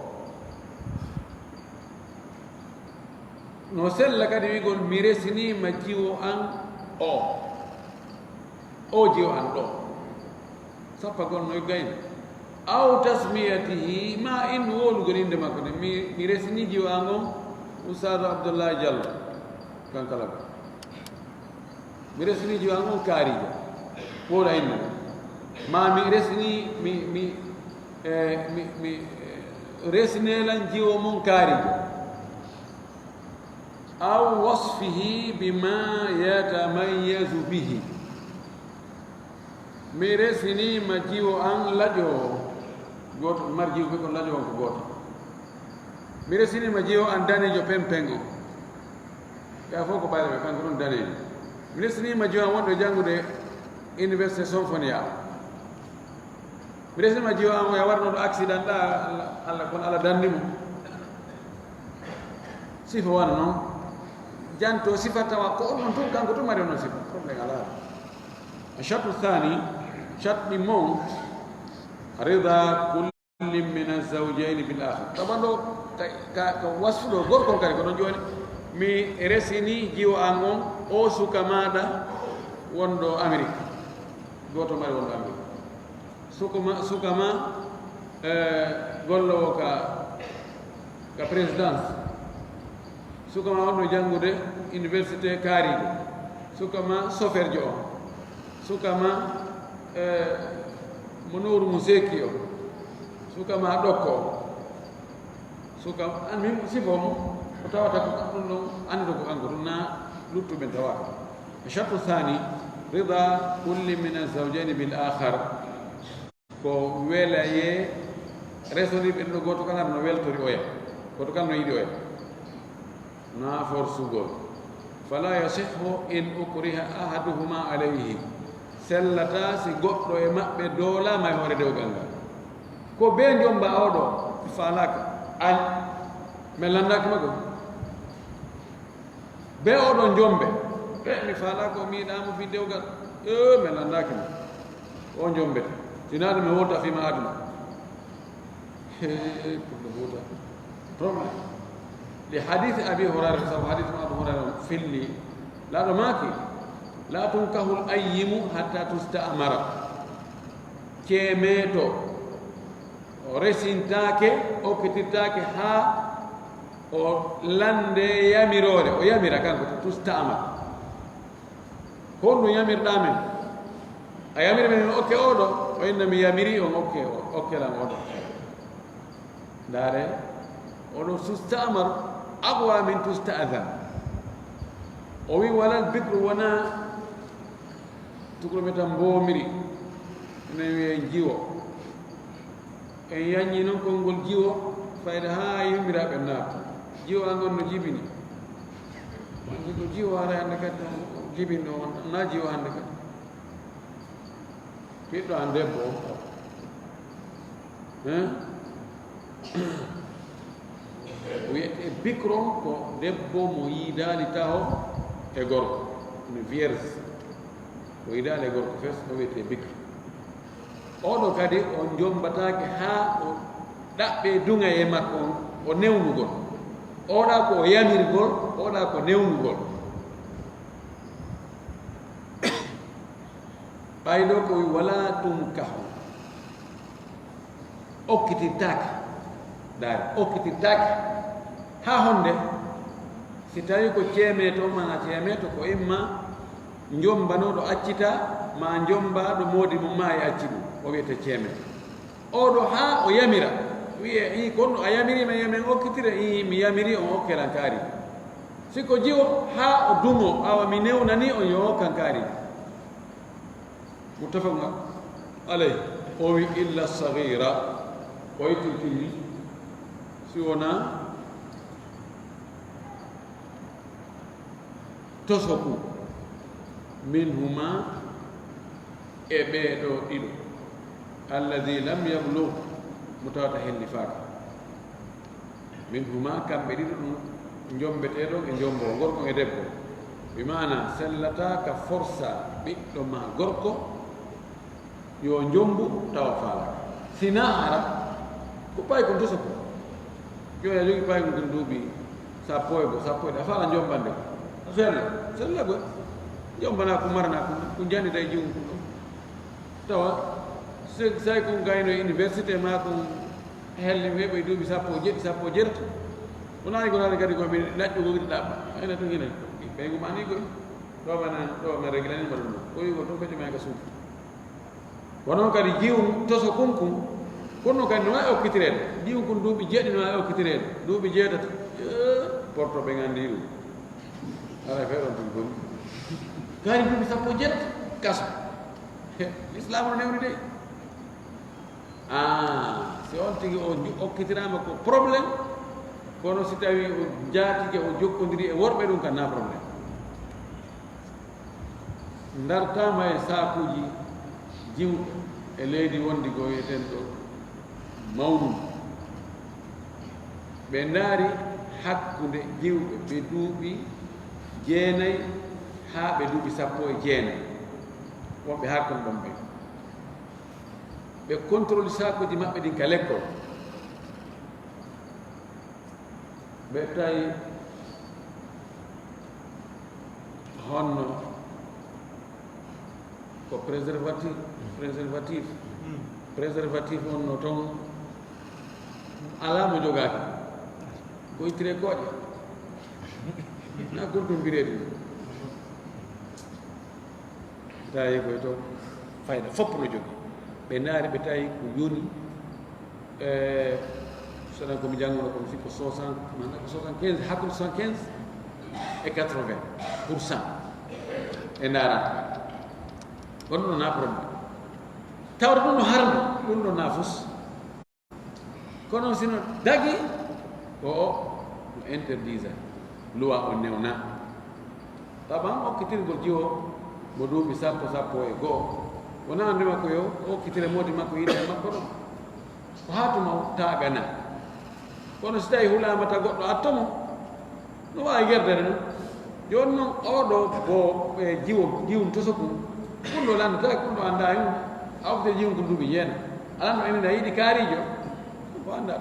No sella kadi wi'gol mi resiniima jiwo an o. O jiwo an ɗo. Sappagol no gayni. Aw tasmiyatihi, ma in wowlugol innde makko ne. Mi, mi resini jiwo an on Ustaadu Abdullahi Jallo. Kankala ko. Mi resini jiwo an on kaarijo. Wowla inna. Ma mi resini, mi, mi, eh, mi, mi, eh, resine lan jiwo mon kaarijo. Aw wasfihi bima yatamayyazu bihi. Mi resiniima jiwo an laƴo. Gooto, mar jiwo ɓe kon laƴo on ko gooto. Mi resiniima jiwo an daneejo pempen on. Ɓe fof ko ɓaleeɓe, kanko ɗum daneejo. Mi resiniima jiwo an wonɗo janngude Université Sonfonia. Mi resiniima jiwo an o ya warno ɗo accident ɗa, Allah, Allah, kono Allah danndi mo. Sifa wano noon. Janto sifa tawa ko on ɗon tun, kanko tun mari on sifa. Problème alaa. Shartu thani, sharti mon, rida kullin min azawjayni bil akhar. Tawa ɗo ka, ka, ka wasfu ɗo, gorko on kadi ko ɗon jooni, mi resini jiwo an on, o suka maaɗa wonɗo Amérique. Gooto mari wonɗo Amérique. Suka ma, suka ma, eh, gollowo ka, ka présidence. Suka ma wonɗo janngude université kaariiɗo. Suka ma soferjo o. Suka ma, eh, mo nowru mum seeki o. Suka ma ɗokko o. Suka, an min sifo mo, ko tawata ko ɗum ɗon anndude ko kanko ɗum na luttuɓe tawata. Shartu thani, rida kulli min azawjayni bil akhar. Ko welaye resondirɓe ɗiɗo, gooto kala no weltori oya, gooto kala no yiɗi oya. Na forsugol. Fala yasihhu in ukriha ahaduhuma alayhi. Sellata si goɗɗo e maɓɓe doolaama e hoore dewgal ngal. Ko bee njomba oɗo, faalaka. An, mi lanndaaki ma gom. Bee oɗo njombe. E, mi faalaka o, mi yiɗaama fii dewgal. E, mi lanndaaki ma. O njombe. Sinaa ɗum mi wonta fii ma aduna. He, pour le huda. Problème. Li hadith Abi Hurayra, sabu hadith Abu Hurayra filli. Laaɗo maaki, la tunkahul ayyimu hatta tusta'mara. Ceemeeto, o resintaake, okkitirtaake haa o lande yamiroore, o yamira kanko, tusta'mar. Honɗum yamirɗaa men? A yamiri men okke oɗo? O inna mi yamiri on okke o, okke lan oɗo. Ndaare, oɗo tusta'mar aqwa min tusta'zan. O wi walal bikru wona tukrometan mboomiri, ene wiye jiwo. En yaññi noon konngol jiwo, fayda haa yummiraaɓe naata. Jiwo an on no jibini. Wonde ko jiwo hara hannde kadi, on jibini ɗo, on na jiwo hannde kadi. Ɓiɗɗo an debbo on. Hein? O wiyetee bikr on ko debbo mo yiidaali taho e gorko, une vierge. O yiidaali e gorko fes, o wiyetee bikr. Oɗo kadi o jommbataake haa o ɗaɓɓee duŋayee makko on, o newnugol. Oɗa ko o yamirgol, oɗa ko newnugol. Ɓay ɗo ko wi wala tunkahu. Okkitirtaake. Daari, okkitirtaake. Haa honde? Si tawi ko ceemeeto, ma ceemeeto ko imma njombanooɗo accita, ma njomba ɗo moodi mum maayi acci ɗum. O wiyete ceemeeto. Oɗo haa o yamira. Wiye, "Ii, kono a yamiri ma yemen okkitire?" "Ii, mi yamiri on okke lan kaari." Si ko jiwo haa o duŋo, awa mi newnani on yo okkan kaari. Muttafaqun alayh. O wi illa saghira. Ko ittintinni. Si wonaa tosoku. Minhuma, e ɓee ɗoo ɗiɗo. Alladhi lam yablugh, mo tawata hennifaaka. Minhuma, kamɓe ɗiɗo ɗum jombetee ɗon e jombo, gorko e debbo. Bi maana, sellataa ka forsa ɓiɗɗo ma gorko yo jombu tawa faalaaka. Si naa hara, ko paykun tosoku. Yo a jogi paykun kun duuɓi sappo e go, sappo e ɗiɗi, a faala jombande ko. A sella, sella go. Jombana ko marana ko, ko jannita e jiwun kun ɗon. Tawa, se, say kun gayno e université ma kun helli weɓe duuɓi sappo e jeɗɗi, sappo e jeɗɗi. Wona ay ko naati kadi ko mi naƴƴo ko wiri ɗaɓɓa. Ayna tun hinay. Ɓe ko mani koy. Ɗo mana, ɗo ma réglani ma ɗum. Ko yugo to ko jama ka suudu. Kono kadi jiwun toso kun kun. Kono kadi no wawi okkitireede. Jiwun kun duuɓi jeɗɗi no wawi okkitireede. Duuɓi jeetati. Eh, porto ɓe ngandi ɗum. Ara fe ɗon tun koni. Kadi duuɓi sappo e jeetati. Kaso. Islam no newni de. Ah, si on tigi o ju-, okkitiraama ko problème, kono si tawi o jaatike, o jokkodiri e worɓe, ɗum kan na problème. Ndartaama e saakuuji jiwɓe e leydi wondi ko wiyeten ɗo mawɗum. Ɓe ndaari hakkunde jiwɓe ɓe duuɓi jeenay haa ɓe duuɓi sappo e jeenay. Wonɓe hakkunde ɗon ɓe. Ɓe contrôle saakuuji maɓɓe ɗin ka lekkol. Ɓe tawi honno ko préservatif, préservatif, préservatif on no ton alaa mo jogaaki. Ko ittire kooƴe. Na kurtum bireedi. Tawi koye to fayda fof no jogi. Ɓe ndaari, ɓe tawi ko yoni, eh, soɗan ko mi janngono kono fii ko soixante, maanaam ko soixante-quinze, hakkunde soixante-quinze e quatre-vingts pour cent e ndaarata. Kono ɗum na problème. Tawde ɗum no harmi, ɗum ɗo na fus. Kono sino dagi, o, o, no interdisa. Luwa o newna. Taban okkitirgol jiwo mo duuɓi sappo, sappo e go'o. Wona annde makko yo okkitire moodi makko yiɗa e makko ɗon. Ko haa tuma o taagana. Kono si tawi hulaama ta goɗɗo atto mo, no waawi gerdere non. Jooni non, oɗo bo, e, jiwo, jiwum toso kun, kun ɗo lanndata, kun ɗo annda e mum. A okkite jiwum kun duuɓi jeenayi. Alan no enen a yiɗi kaarijo, ko annda.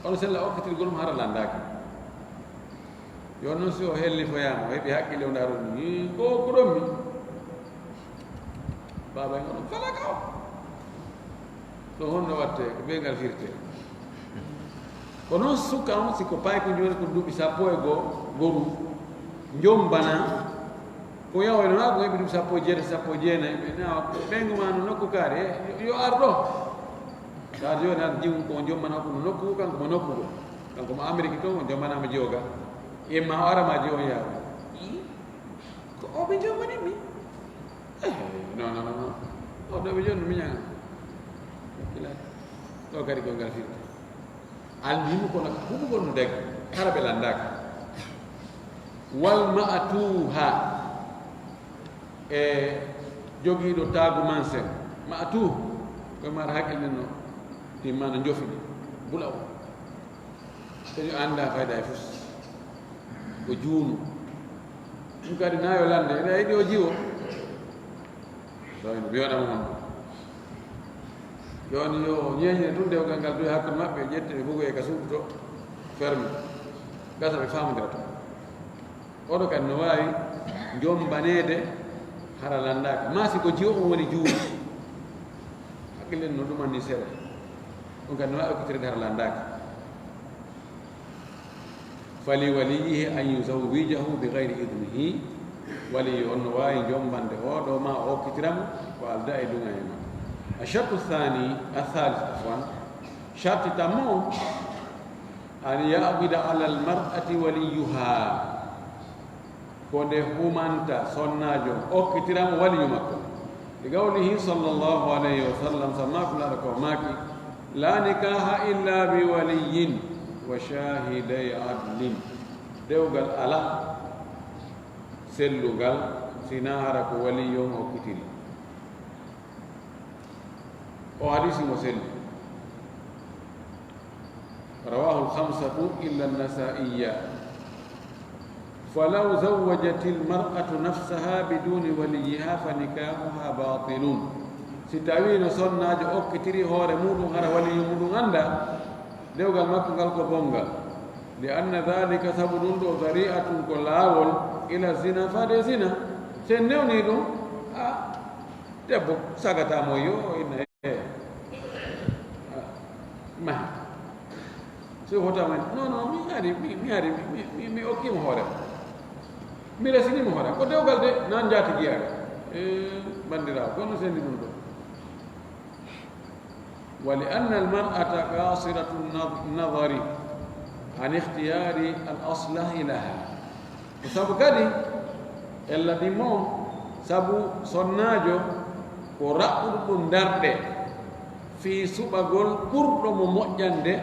Kono sella okkitirgol mo hara lanndaaki. Jooni non, si o hellifoyaama, o heɓi hakkille, o ndaaro ɗum, "Hii, ko, ko ɗon mi?" Baaba en oɗon fala ka o. Ɗo honno watte, ko ɓe ngal firte. Ko noon suka on, si ko paykun jooni ko duuɓi sappo e go'o, gorum, jombana, ko yahoyno haa ko heɓi duuɓi sappo e jeetati, sappo e jeenayi, ɓe na, ɓeyngu ma no nokku kaari, e, yo, yo ar ɗo. Kaari jooni ar jiwun ko o jombana ko no nokku, kanko mo nokku go. Kanko mo Ameriki to, o jombana mo jiwoga. Imma o ara ma jiwon yaaro. Ko o ɓe jombani mi? Eh, non, non, non, non. O ɗo ɓe jonni miñaŋa. Kila. Ɗo kadi ko ngal firti. Almuhimu kono huɓugol no dagi. Hara ɓe landaaka. Wal ma'tuha. E jogiiɗo taagu mansen. Ma'tuh. Ko mar hakkil nen no. Timmano jofini. Bula o. Tawi anndaa fayda e fus. Ko juunu. Ɗum kadi na yo lande. Ene yiɗi o jiwo. Ɗo ene mi waɗa mo on. Jooni yo ñeeñe tun dewgal ngal duwe hakkunde maɓɓe, ƴette ɓe bugoye ka suudu to ferme. Gasa ɓe faamondira to. Oɗo kadi no waawi jombaneede hara lanndaaka. Maa si ko jiwo on woni juuɗe. Hakkillen no ɗuman ni seeɗa. On kadi no waawi okkitirde hara lanndaaka. Fali waliyyihi an yuzawwijahu bi ghayri idnihi. Waliyo on no waawi jombande oɗo ma o okkitira mo ko alda e duŋa e ma. Ashartu thani, athalith, afwan. Sharti tammo on, an yaqida ala almar'ati waliyuha. Ko nde humanta sonnaajo okkitira mo waliyu makko. Li qawlihi sallallahu alayhi wa sallam, sabu Nulaaɗo ko maaki, la nikaha illa bi waliyyin wa shahiday adlin. Dewgal ala sellugal, sina hara ko waliyu on okkitiri. O hadisi mo selli. Rawahu alkhamsatu illa an-Nasa'iyya. Falaw zawwajatil mar'atu nafsaha biduni waliyyiha fa nikahuha batilun. Si tawino sonnaajo okkitiri hoore muɗum hara waliyu muɗum annda, dewgal makko ngal ko bongal. Li anna dhalika, sabu ɗum ɗo, dhari'atun, ko laawol, ila zina, faade zina. Si en newni ɗum, a, debbo sagata mo yo, inna, e, a, mahi. Si o hotama, non, non, mi ari, mi, mi ari, mi, mi, mi okkimo hoore. Mi resinimo hoore. Ko dewgal de, nan jaati giyaare. E, bandirawo, kono sendi ɗum ɗo. Wa li anna al mar'ata qasiratu nadari an ikhtiyari al aslahi laha. Ko sabu kadi, ella ɗimmo on, sabu sonnaajo ko raɓɓuɗo ɗum darɗe fii suɓagol ɓurɗo mo moƴƴande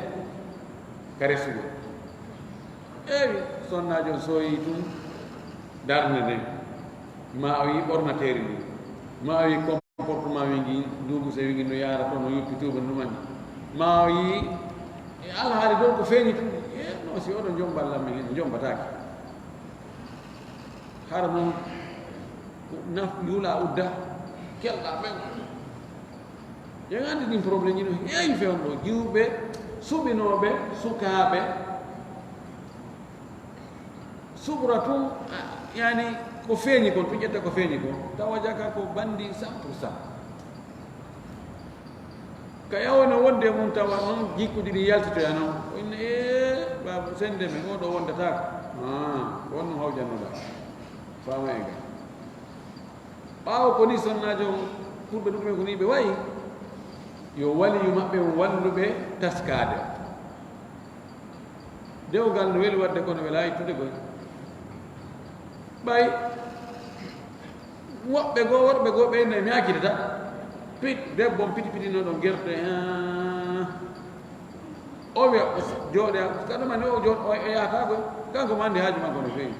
ka resugol. Eewi, sonnaajo on sooyi tun darnde nden, ma o yi ɓornateeri ndin, ma o yi comportement wi ngin, nduubu se wi ngin no yaara toon, no yoppi tuuba ndu mani, ma o yi e alhaali ɗon ko feeñi tun, e no si oɗon jomba Alla men, en jombataake. Hara noon naf yuula udda, kella ɓen. Yen anndi ɗin problème ji no heewi fewndo, jiwɓe, suɓinooɓe, sukaaɓe, suɓra tun, a, yani ko feeñi kon, tun ƴetta ko feeñi kon, tawa jaka ko bandi cent pour cent. Ka yawo no wonde e mum tawa noon jikkuji ɗi yaltitoya noon. O inna, "Ee, baaba, sennde men, oo ɗoo wondataako." "Aa, ko on ɗum hawjannoɗaa." Faama e ngal. Ɓaawo ko ni sonnaajo on, kurɓe ɗuɗɗumen ko ni ɓe wayi, yo waliyu maɓɓe wallu ɓe taskaade. Dewgal no weli waɗde kono welaa ittude goy. Ɓay woɓɓe goo, worɓe goo ɓe inna mi accitata. Pit, debbo on piti piti no ɗon gerte, haa. O wiya, o jooɗoya, ka ɗum anndi o jooɗo, o, o yahataa goy. Kanko mo anndi haaju makko no feewi.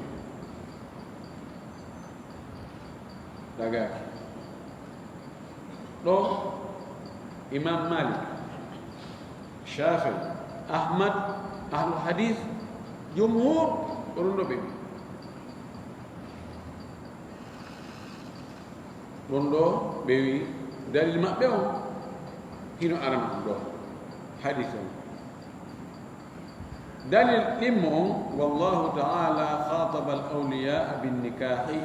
Dagaaki. Ɗo Imam Malik, Shafi'i, Ahmad, Ahlul Hadith, jumhur, ko ɗum ɗo ɓe mbi. Ɗum ɗo ɓe wi dalil maɓɓe on, hino arana ɗum ɗo hadith on. Dalil ɗimmo on, wallahu ta'ala khataba al awliya bin nikahi,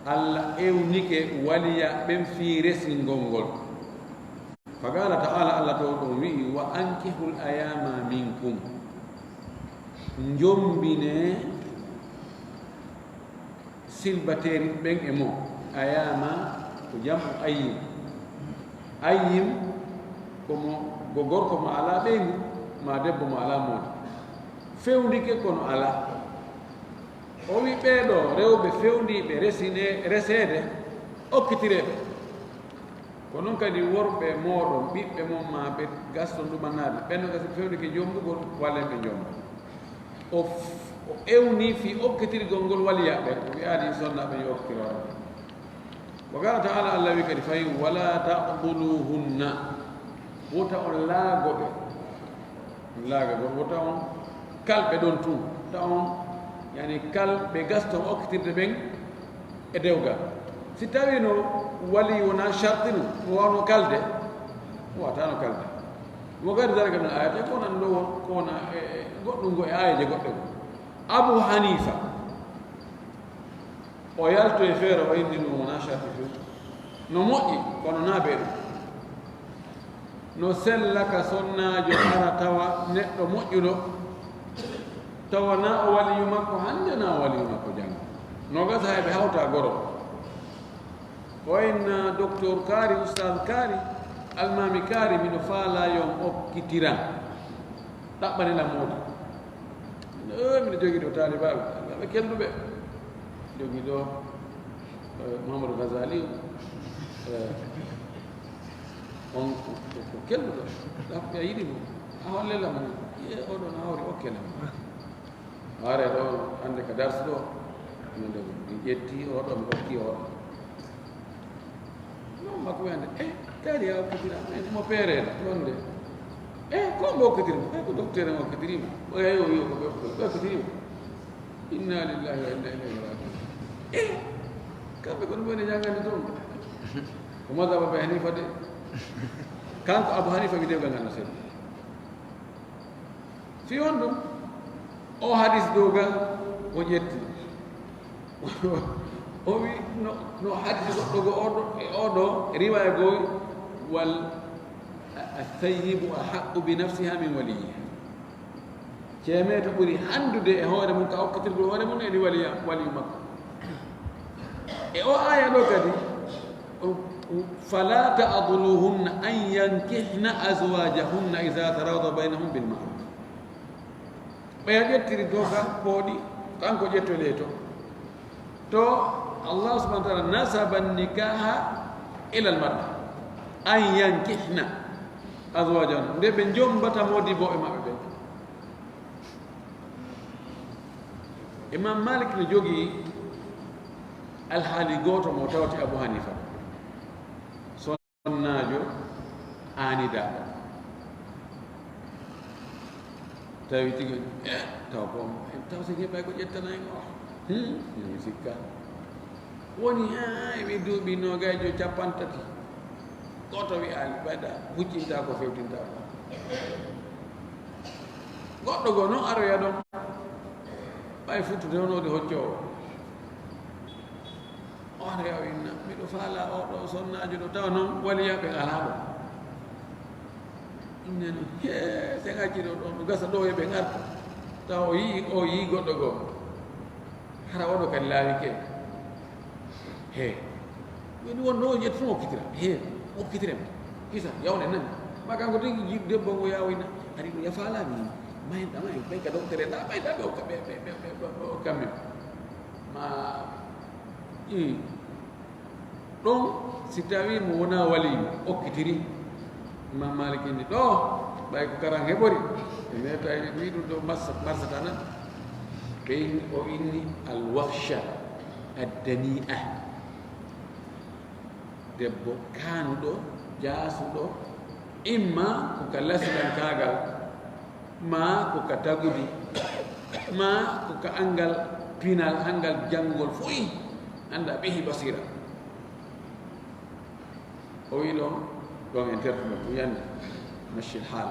Allah ewnike waliya ɓen fii resingol ngol. Fa qala ta'ala, Allah to ɗon wi'i, wa ankihul ayama minkum, njombine silbateeri ɓen e mo. Ayama ko jam'u ayyim. Ayyim ko mo, ko gorko mo alaa ɓeyngu, ma debbo mo alaa moodi. Fewndike kono alaa. O wi ɓee ɗoo rewɓe fewndiiɓe resine-, reseede, okkitiree ɓe. Ko noon kadi worɓe mooɗon, ɓiɓɓe mon, ma ɓe gaston ɗumanaaɓe, ɓen no gasa ɓe fewndike jombugol, wallen ɓe jomba. O f-, o ewni fii okkitirgol ngol waliya ɓe, o wi'aali sonnaaɓe yo okkitiro hoore. Wa qala ta'ala, Allah wi kadi fahin, wala ta'duluhunna, wota on laago ɓe. Laagagol, wota on Kalɓe ɗon tun, taw on, yani, kalɓe gaston okkitirde ɓen e dewgal. Si tawi no wali wona sharti no, no wawno kalde, wawatano kalde. Mo gadi zalika min ayati, ko nan ɗo, ko wona e, e goɗɗum go e ayaje goɗɗe go. Abu Hanifa, o yalto e feere, o inni ɗum wona sharti few. No moƴƴi, kono na be ɗum. No sella ka sonnaajo ara tawa neɗɗo moƴƴuɗo, tawa na o waliyu makko hannde, na o waliyu makko janngo. No gasa hay ɓe hawta goro. O inna docteur kaari, ustaad kaari, almaami kaari, miɗo faalaa yo on okkitiran. Ɗaɓɓani lan moodi. Eh, miɗo jogii ɗo taalibaaɓe, ɓe kelduɓe. Jogii ɗo, eh, Mouhamadou Ghazali, eh, on ko, ko, ko kelduɗo. Ɗaɓɓe a yiɗi mo, a holle lan mo. Iye, oɗo na hawri, okke lan mo. Hoore ɗo, hannde ka darsu ɗo, min ɗo mi ƴetti oɗo, mi okki oɗo. Non, makko wiyande, eh, kaari a okkitira, eh, mo peereeɗo, wonde. Eh, ko mo okkitiri mo? Eh, ko docteur mo okkitiri mo. O yahi o wiyo ko ɓe, ɓe okkitiri mo. Inna lillahi wa inna ilayhi rajiun. Eh, kamɓe ko ɗum woni jangande toon. Ko mazhab Abu Hanifa de. Kanko Abu Hanifa wideɓe ngano seeɗa. Si on ɗum, o hadis dow ga o ƴetti. O wi no, no hadis goɗɗo go oɗo, e oɗo riwaya goo, wal thayyibu ahaqqu bi nafsiha min waliyiha. Ceemeeto ɓuri hanndude e hoore mum ka okkitirgol hoore mum e waliya, waliyu makko. E o aya ɗo kadi, o, o, fala ta'dhuluhunna an yankihna azwajahunna idha tarawda baynahum bil ma'ruf. Ɓeya ƴettiri doka pooɗi, kanko ƴettoyde to. To Allah subhanahu wa ta'ala nasaba nikaha ila al mar'a. An yankihna azwajahunna. Nde ɓe jombata modibo e maɓɓe ɓen. Imam Malik no jogii alhaali gooto mo tawti Abu Hanifa. Sonnaajo aanidaaɗo. Tawi tigi, eh, taw ko, taw si heɓay ko ƴettana en o. Hmm, mi sikka. Woni, ha, e ɓe duuɓi noogayjo, cappanɗe tati. Gooto wi'aali, ɓayda, huccinta ko, fewtinta ko. Goɗɗo goo non aroya ɗon. Ɓay futtude hono ɗi hoccoowo. O aroya o inna, miɗo faalaa oo ɗoo sonnaajo ɗoo, tawa non waliyaa ɓen alaa ɗon. Inna non, hee, sen acci ɗoo ɗon, ɗo gasa ɗoo e ɓen arta. Tawa o yii, o yii goɗɗo goo. Hara oɗo kadi laawike. He. Woni won ɗo ƴetti tun okkitira. He. Okkitire mo. Hisa, yawne nani. Ma kanko tigi jiɗ debbo ngo yawoyna. Ari ɗo ya faalami. Ma en ɗama en ɓen ka docteur en ɗa ɓay ɗa ɓe okka ɓe ɓe ɓe ɓe ɓe okka min. Ma i ɗon si tawi mo wona wali okkitiri. Imam Malik inni ɗo ɓay ko karan heɓori. E metayni ɗum yiɗum ɗo marsa marsata nan. Ɓe inni o inni alwahsha addani'a. Debbo kaanuɗo, jaasuɗo, imma ko ka lasilankaagal, ma ko ka tagudi, ma ko ka anngal pinal, anngal janngol foyi, annda bihi basira. O wi ɗon, ɗon en tertuno, ɗum yandi, machil haal.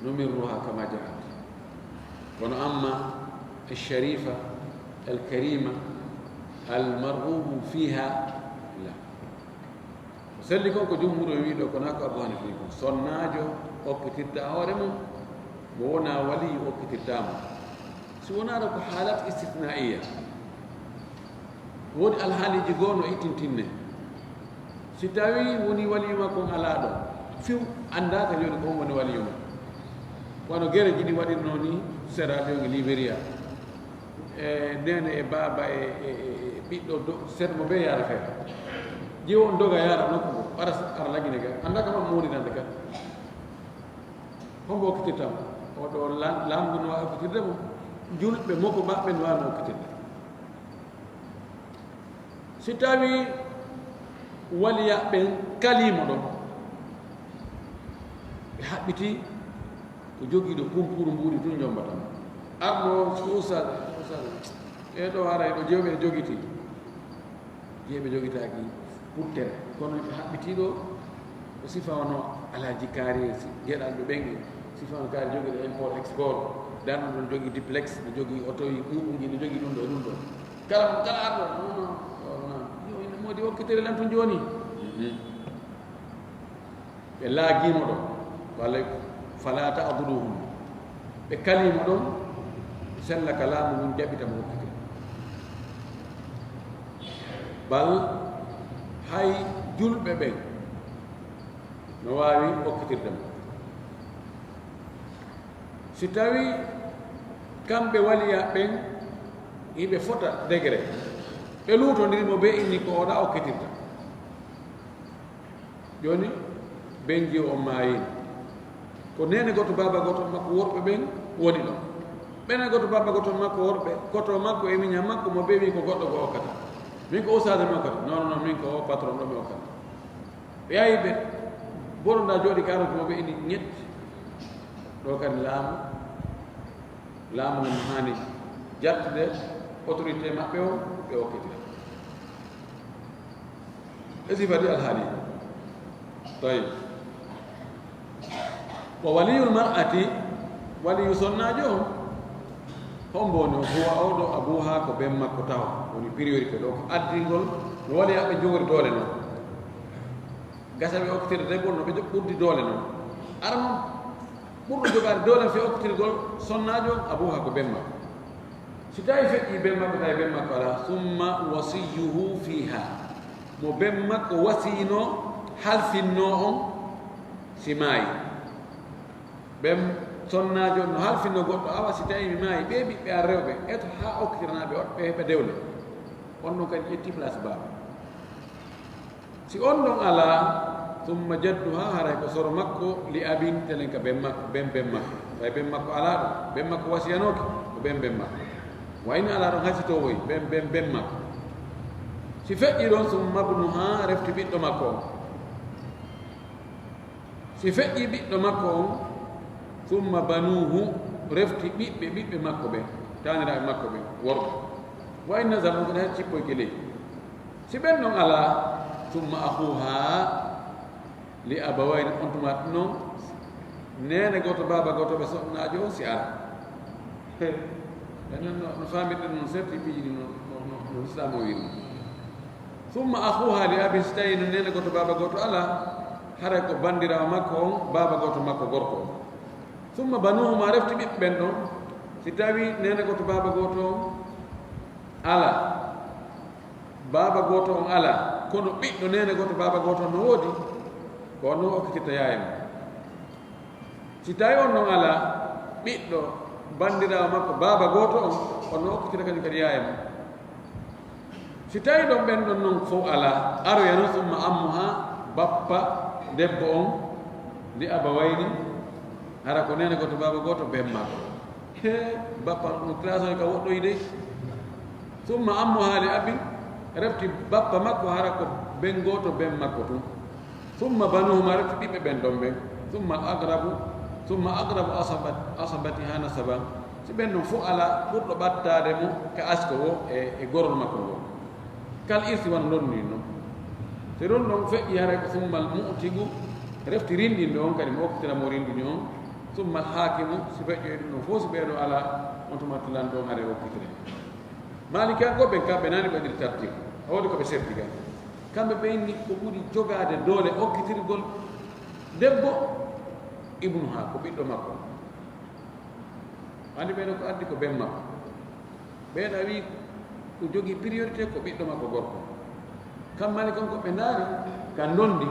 Numirruha kama jaat. Kono amma alsharifa, alkarima, almarghubu fiha, la. Ko selli kon ko jumhur o wi ɗo, kono ko Abu Hanifa wi kon. Sonnaajo okkitirta hoore mum, mo wona waliyu okkitirta mo. Si wonaano ko haalat istithnaiya. Woodi alhaaliiji goo no ittintinne. Si tawi woni waliyu makko on alaa ɗo, few anndaaka jooni ko on woni waliyu makko. Wano gereji ɗi waɗirnoo ni Sierra Leone, Liberia. E neene e baaba e, e, e, e ɓiɗɗo do-, seeɗa mo ɓe yaara feere. Ƴeew on doga yaara nokku goo, ara s-, ara lagine ga. Anndaa kam mo woni nande ka. Hombo okkitirta mo? O ɗo lan-, lamndu no waawi okkitirde mo. Julɓe moko maɓɓe no waawi mo okkitirde. Si tawi waliya ɓen kalii mo ɗon, ɓe haɓɓiti O jogii ɗo kunkuru mbuuɗi tun njombata mo. Arɗo o, ustad, ustad, e ɗo haray ɗo jewɓe ne jogiti. Jeyɓe jogitaaki puttere, kono ɓe haɓɓitii ɗo, ko sifa ono Alhaji Kaari, si-, geɗalɓe ɓen, sifa ono Kaari jogii ɗo import export, darno ɗon jogii duplex, no jogii otoji ɓuuɓuji, no jogii ɗum ɗo, ɗum ɗo. Kala mo, kala arɗo, non, non, non, non. Yo, ina moodi okkitere lan tun jooni. Mhm. Ɓe laagii mo ɗon, walla fala ta'dhuluhum. Ɓe kalii mo ɗon, sella ka laamu ngun jaɓita mo okkitira. Bal hay julɓe ɓen no waawi okkitirde mo. Si tawii kamɓe waliyaaɓe ɓen hiɓe fota degré, ɓe luutondiri mo, ɓe inni ko oɗa okkitirta. Jooni, Benji on maayiino. Ko neene gooto, baaba gooto makko worɓe ɓen woni ɗon. Ɓene gooto, baaba gooto makko worɓe, koto makko e miña makko mo ɓe wi ko goɗɗo ko okkata. Min ko ustaade mi okkata. Non, non, non, min ko o patron ɗo mi okkata. Ɓe yahi ɓe boronda jooɗi ka aroti mo ɓe ini ñett. Ɗo kadi laamu, laamu ngun haani jattude autorité maɓɓe o, ɓe okkitira. E sifa ɗi alhaali. Tayyib. Wa waliyul mar'ati, waliyu sonnaajo on, hombo woni o? Huwa, o ɗo, abuha, ko ben makko taho. Woni priorité ɗo, ko addingol no waliyaɓe jogori doole non. Gasa ɓe okkitira debbo no ɓe jo-, ɓurdi doole non. Ara non, ɓurɗo jogaade doole fi okkitirgol sonnaajo on, abuha, ko ben makko. Si tawi feƴƴi ben makko, tawi ben makko alaa, summa wasiyuhu fiha, mo ben makko wasiyino, halfinno on, si maayi. Ben sonnaajo on no halfinno goɗɗo, awa si tawi mi maayi, ɓe ɓiɓɓe an rewɓe, eto haa okkitiranaɓe on, ɓe heɓa dewle. On ɗon kadi ƴetti place baaba. Si on ɗon alaa, summa jadduha, haray ko soro makko, li abin, telen ka ben makko, ben ben makko. Tawi ben makko alaa ɗon, ben makko wasiyanooki, ko ben ben makko. Wa in alaa ɗon, hay si towoyi, ben ben ben makko. Si feƴƴi ɗon, summa ibnuha, refti ɓiɗɗo makko on. Si feƴƴi ɓiɗɗo makko on, summa banuhu, refti ɓiɓɓe ɓiɓɓe makko ɓen, taaniraaɓe makko ɓen, worɓe. Wa in nazal, on ko ɗe hay cippoyke ley. Si ɓen ɗon alaa, summa akhuha li abawayni, on tuma non, neene gooto, baaba gooto ɓe sonnaajo on si ara. Enen no, no faamirɗen non, serti piiji ɗi no, no, no, no Islaam o wiiri. Summa akhuha li abin, si tawi no neene gooto, baaba gooto alaa, haray ko banndiraawo makko on, baaba gooto makko gorko on. Summa banuhuma, refti ɓiɓɓe ɓen ɗon, si tawi neene gooto, baaba gooto on alaa, baaba gooto on alaa, kono ɓiɗɗo neene gooto, baaba gooto on no woodi, ko on non okkitirta yaaya mum. Si tawi on non alaa, ɓiɗɗo banndiraawo makko, baaba gooto on, on non okkitirta kañum kadi yaaya mum. Si tawi ɗon ɓen ɗon non fof alaa, aroya non, summa ammuha, bappa debbo on, li abawayni, hara ko neene gooto, baaba gooto, ben makko. He, bappa no classe on ka woɗɗoyi dey. Summa ammuha li abin, refti bappa makko, hara ko ben gooto, ben makko tun. Summa banuhuma, refti ɓiɓɓe ɓen ɗon ɓen. Summa aqrabu, summa aqrabu asabat-, asabatiha nasaba. Si ɓen ɗon fof alaa ɓurɗo ɓattaade mo ka asko wo e, e gorol makko ngol. Kal irsi, wano ɗon ni non. Si ɗon ɗon feƴƴi, haray ko summal mu'tiqu, refti rinɗinɗo on kadi mo okkitira mo rinɗini on. Summal haakimu, si feƴƴoyi ɗum ɗon fof, si ɓee ɗo alaa, on tuma lanɗo on haray okkitire. Maalikiyankooɓe ɓen kamɓe naani ɓe waɗiri tartiibu. A woodi ko ɓe serti kan. Kamɓe ɓe inni ko ɓuri jogaade doole okkitirgol debbo, ibnuha, ko ɓiɗɗo makko. Anndi ɓeeɗo ko addi ko ben makko. Ɓeeɗo a wii ko jogii priorité ko ɓiɗɗo makko gorko. Kam Maalikanko ɓe ndaari ka ndondi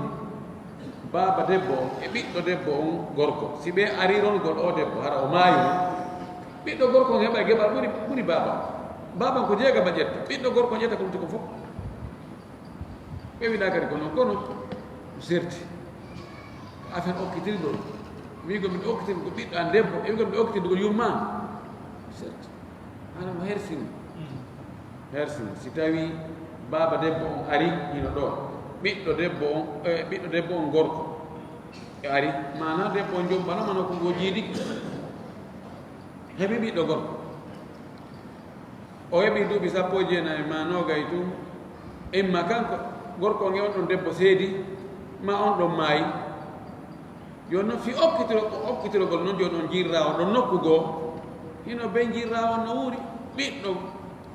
baaba debbo on e ɓiɗɗo debbo on gorko. Si ɓe ari rongol oo debbo, hara o maayi, ɓiɗɗo gorko on heɓa geɓal ɓuri, ɓuri baaba. Baaba on ko jeegama ƴetta, ɓiɗɗo gorko on ƴetta ko lutti ko fof. Ɓe wiɗa kadi ko non, kono serti. Affaire okkitirgol. Wiigol miɗo okkitirgol ɓiɗɗo an debbo, e wiigol miɗo okkitirgol yumma an. Serti. Maanaam hersini. Hersini. Si tawi baaba debbo on ari hino ɗo, ɓiɗɗo debbo on, eh, ɓiɗɗo debbo on gorko, Ari, maana debbo on jombano mano ko ngo jiidiki. Heɓi ɓiɗɗo gorko. O heɓi duuɓi sappo e jeenayi ma noogay tun. Imma kanko, gorko on e on ɗon debbo seedi, ma on ɗon maayi. Jooni non fii okkitiro-, okkitirogol non jooni on jiirraa on ɗon nokku goo. Hino ben jiirraa on no wuuri, ɓiɗɗo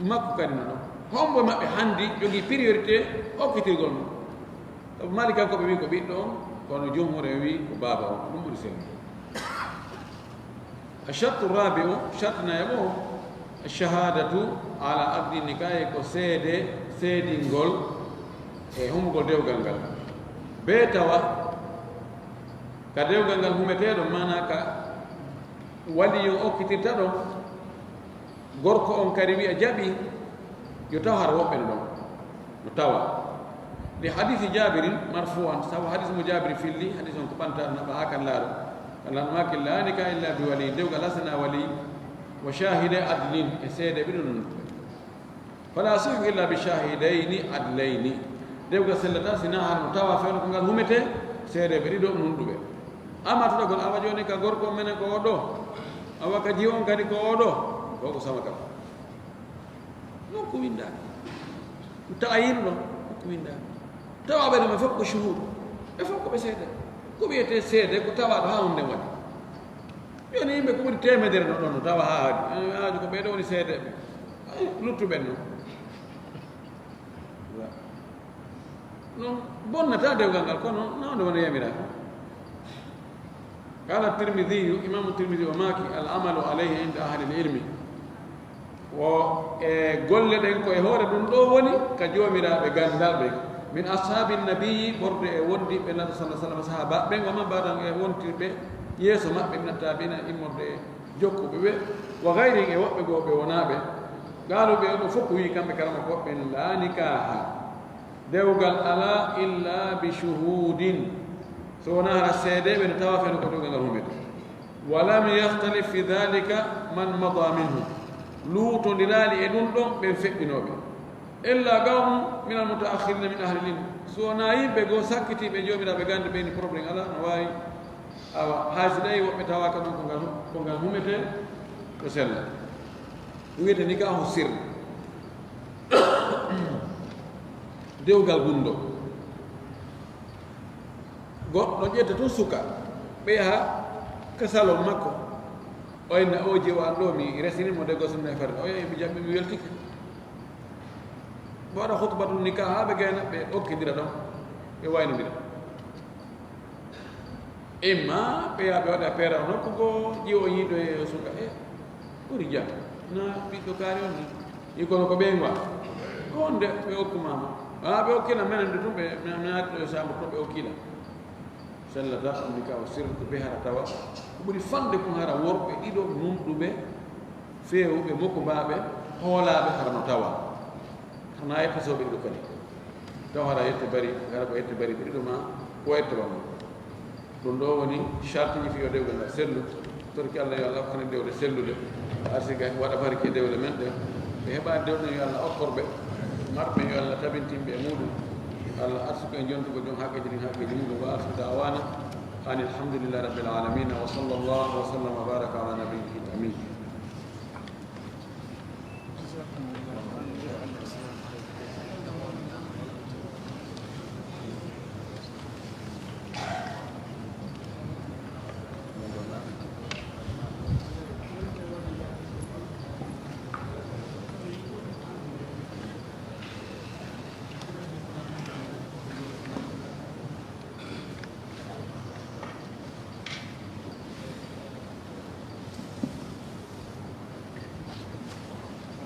makko kadi no ɗon. Hombo maɓɓe handi jogii priorité okkitirgol non? Sabu Maalikankoɓe wi'i ko ɓiɗɗo on, kono jumhuur en wi'i ko baaba on. Ɗum ɓuri sellude. Ashartu rabi'u, sharti nayaɓo, shahadatu ala aqdi nikahi, ko seede, seedingol e humugol dewgal ngal. Bee tawa ka dewgal ngal humeteeɗo, maanaa ka waliyo okkitirta ɗon, gorko on kadi wi'a jaɓi, yo taw hara woɓɓe no ɗon, no tawa. Li hadisi Jaabirin marfu'an, sabu hadis mo Jaabir filli, hadis on ko ɓanta naɓa haa kan laaro. Kan laano maaki, "La nikaha illa bi wali, dewgal hasana wali, wa shahida adlin, e seede ɓiɗo non. Fala yasihu illa bi shahidayni adlayni." Dewgal sellata sina hara no tawa fewndo ko ngal humete, seedeɓe ɗiɗo nunɗuɓe. Amma tuɗagol awa jooni ka gorko menen ko o ɗo, awa ka jiwo on kadi ko o ɗo, ko ko sama kam. Non ko windaaki. Ta'a yino ɗon, ko windaaki. Tawa ɓe ɗo fof ko shuhuud. Ɓe fof ko ɓe seede. Ko wiyetee seede ko tawaaɗo haa hunde waɗi. Jooni yimɓe ko ɓuri teemedere no ɗon no tawa haa haadi. Eh, haaju ko ɓee ɗo woni seedeɓe. Ay, luttuɓen non. Non bonnata dewgal ngal, kono nawde wona yamira. Qala Tirmidhi, Imam Tirmidhi o maaki, "Al amalu alayhi inda ahli al ilmi." Wo e golle ɗen ko e hoore ɗum ɗo woni ka joomiraaɓe ganndal ɓen. Min ashabi nabiyyi, ɓorde e wondiɓe Nabi sallallahu alaihi wasallam, sahaba ɓen, wa man ba'dahum e wontirɓe yeeso maɓɓe, min attabi'ina immorde e jokkuɓe ɓe, wa ghayrihim e woɓɓe goo ɓe wonaaɓe. Qaalu ɓe on ɗo fof ko wi'i kamɓe karama ko ɓen, "La nikaha." Dewgal alaa illa bi shuhudin, so wonaa hara seedeeɓe no tawa feno ko dewgal ngal humete. Wa lam yakhtalif fi dhalika man mada minhum. Luutondiraali e ɗum ɗon ɓen feƴƴinooɓe. Illa qawmun min al mutaakhirina min ahli ilm. So wonaa yimɓe goo sakkitiiɓe joomiraaɓe gannde ɓe ni problème alaa, no waawi. Awa, hay si tawi woɓɓe tawaaka ɗum ko ngal, ko ngal humete, ko sella. Ɗum wiyete nikahu sirr. Dewgal gunndo. Goɗɗo ƴetta tun suka, ɓe yaha ka salon makko. O inna o jiwo an ɗo mi resini mo de gosum ne farde. O yehi mi jaɓɓi mi weltike. Ɓe waɗa khutbatul nikah haa ɓe gayna ɓe okkindira ɗon. Ɓe waynondira. Imma ɓe yaha ɓe waɗa peera nokku goo, ƴiwo yiido e suka, e ɓuri jam. Na ɓiɗɗo kaari on ni. Yi kono ko ɓe ngwa. Ko wonde ɓe okku mama. Haa ɓe okkina menen de tun ɓe, mi, mi naati ɗo e chambre to ɓe okkila. Sellata on ni ka o sirri ko ɓe hara tawa. Ko ɓuri fande kun hara worɓe ɗiɗo nunɗuɓe feewuɓe mokko mbaaɓe hoolaaɓe hara no tawa. Hana yetta sooɓe ɗiɗo kadi. Taw hara yette bari, hara ko yette bari ɓe ɗiɗo ma, ko yette bamma. Ɗum ɗo woni shartiji fiyo dewgal ngal sellu. Torki Allah yo Allah okkane dewle sellude. Arsiga waɗa barke dewle men ɗe. Ɓe heɓa dewle yo Allah okkorɓe. Marɓe yo Allah tabintinɓe e muɗum. Allah arsuko e jontugo jom haqqeji ɗin haqqeji muɗum. Wa arsu da'wana anil hamdulillahi rabbil alamin. Wa sallallahu wa sallam wa baraka ala nabiyyil amin.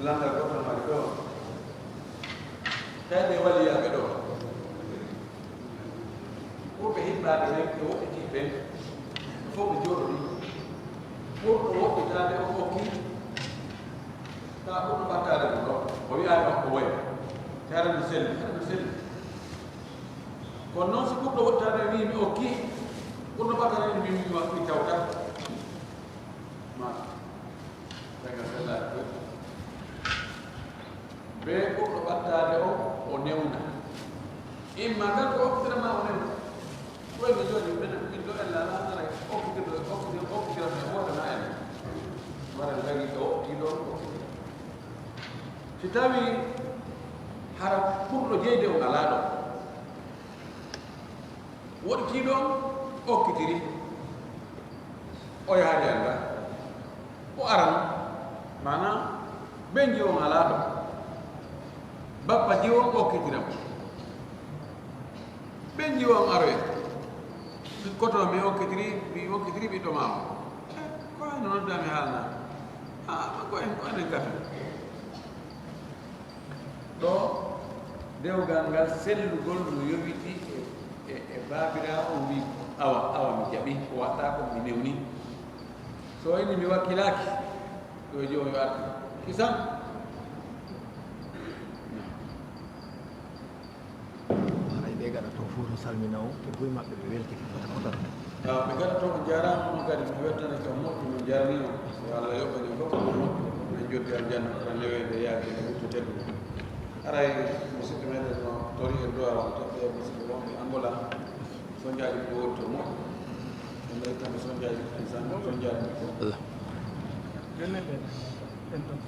Lannda goɗɗo mari ɗo. Tawi ɓe waliyaaɓe ɗo. Ɓurɓe hiɓɓaade ɓen, ɓe woɗɗitii ɓen. Ɓe fof ɓe jooɗodii. Ɓurɗo woɗɗitaade o okki. Taa ɓurɗo ɓattaade ɗum ɗo. O wiyaani o ko woya. Tawi no selli. Tawi no selli. Kono noon, so ɓurɗo woɗɗitaade wii mi okki, ɓurɗo ɓattaade mi, mi, mi tawta. Ma, daga sellaade ko. Be ɓurɗo ɓattaade o, o newna. Imma kanko okkitira ma o newna. Ko e mi jooɗi, min, min ɗo en Si tawii hara ɓurɗo jeyde on alaa ɗo, woɗɗitii ɗon okkitiri, o yahaade annda, o aran, maanaa ɓen jiwo on alaa ɗo, bappa jiwo on okkitira mo. Ɓen jiwo on aroya, koto mi okkitiri, mi okkitiri ɓiɗɗo maama. Ko hayno noddaa mi haalnaa. Ah, ko en, ko enen kafen. Ɗo dewgal ngal sellugol no yowiti e, e, e baabiraawo on wi, "Awa, awa, mi jaɓi, ko waɗɗaa ko mi newni." So inni mi wakkilaaki, ɗo e joom yo artu. Kisan. Haray ɓe gaɗa to fof no salmina on, e buy maɓɓe ɓe weltike fota fota. Ah, ɓe gaɗa to on jaaraama, on kadi mi weltana kam moƴƴi, no jaarnii on. Yo Allah yoɓɓan en fof ko moƴƴi. En joddi aljanna, tan leweede yaade e wuttu teddude. Haray musidɓe meɗen no tori en du'a on, toɓɓe musidɓe wonɓe Angola. Sonjaaji ɗi woni to moƴƴi. En mbaɗi kamɓe sonjaaji, en sonjaaji ɗi fof. Allah. Gelle ɗe, en ɗon.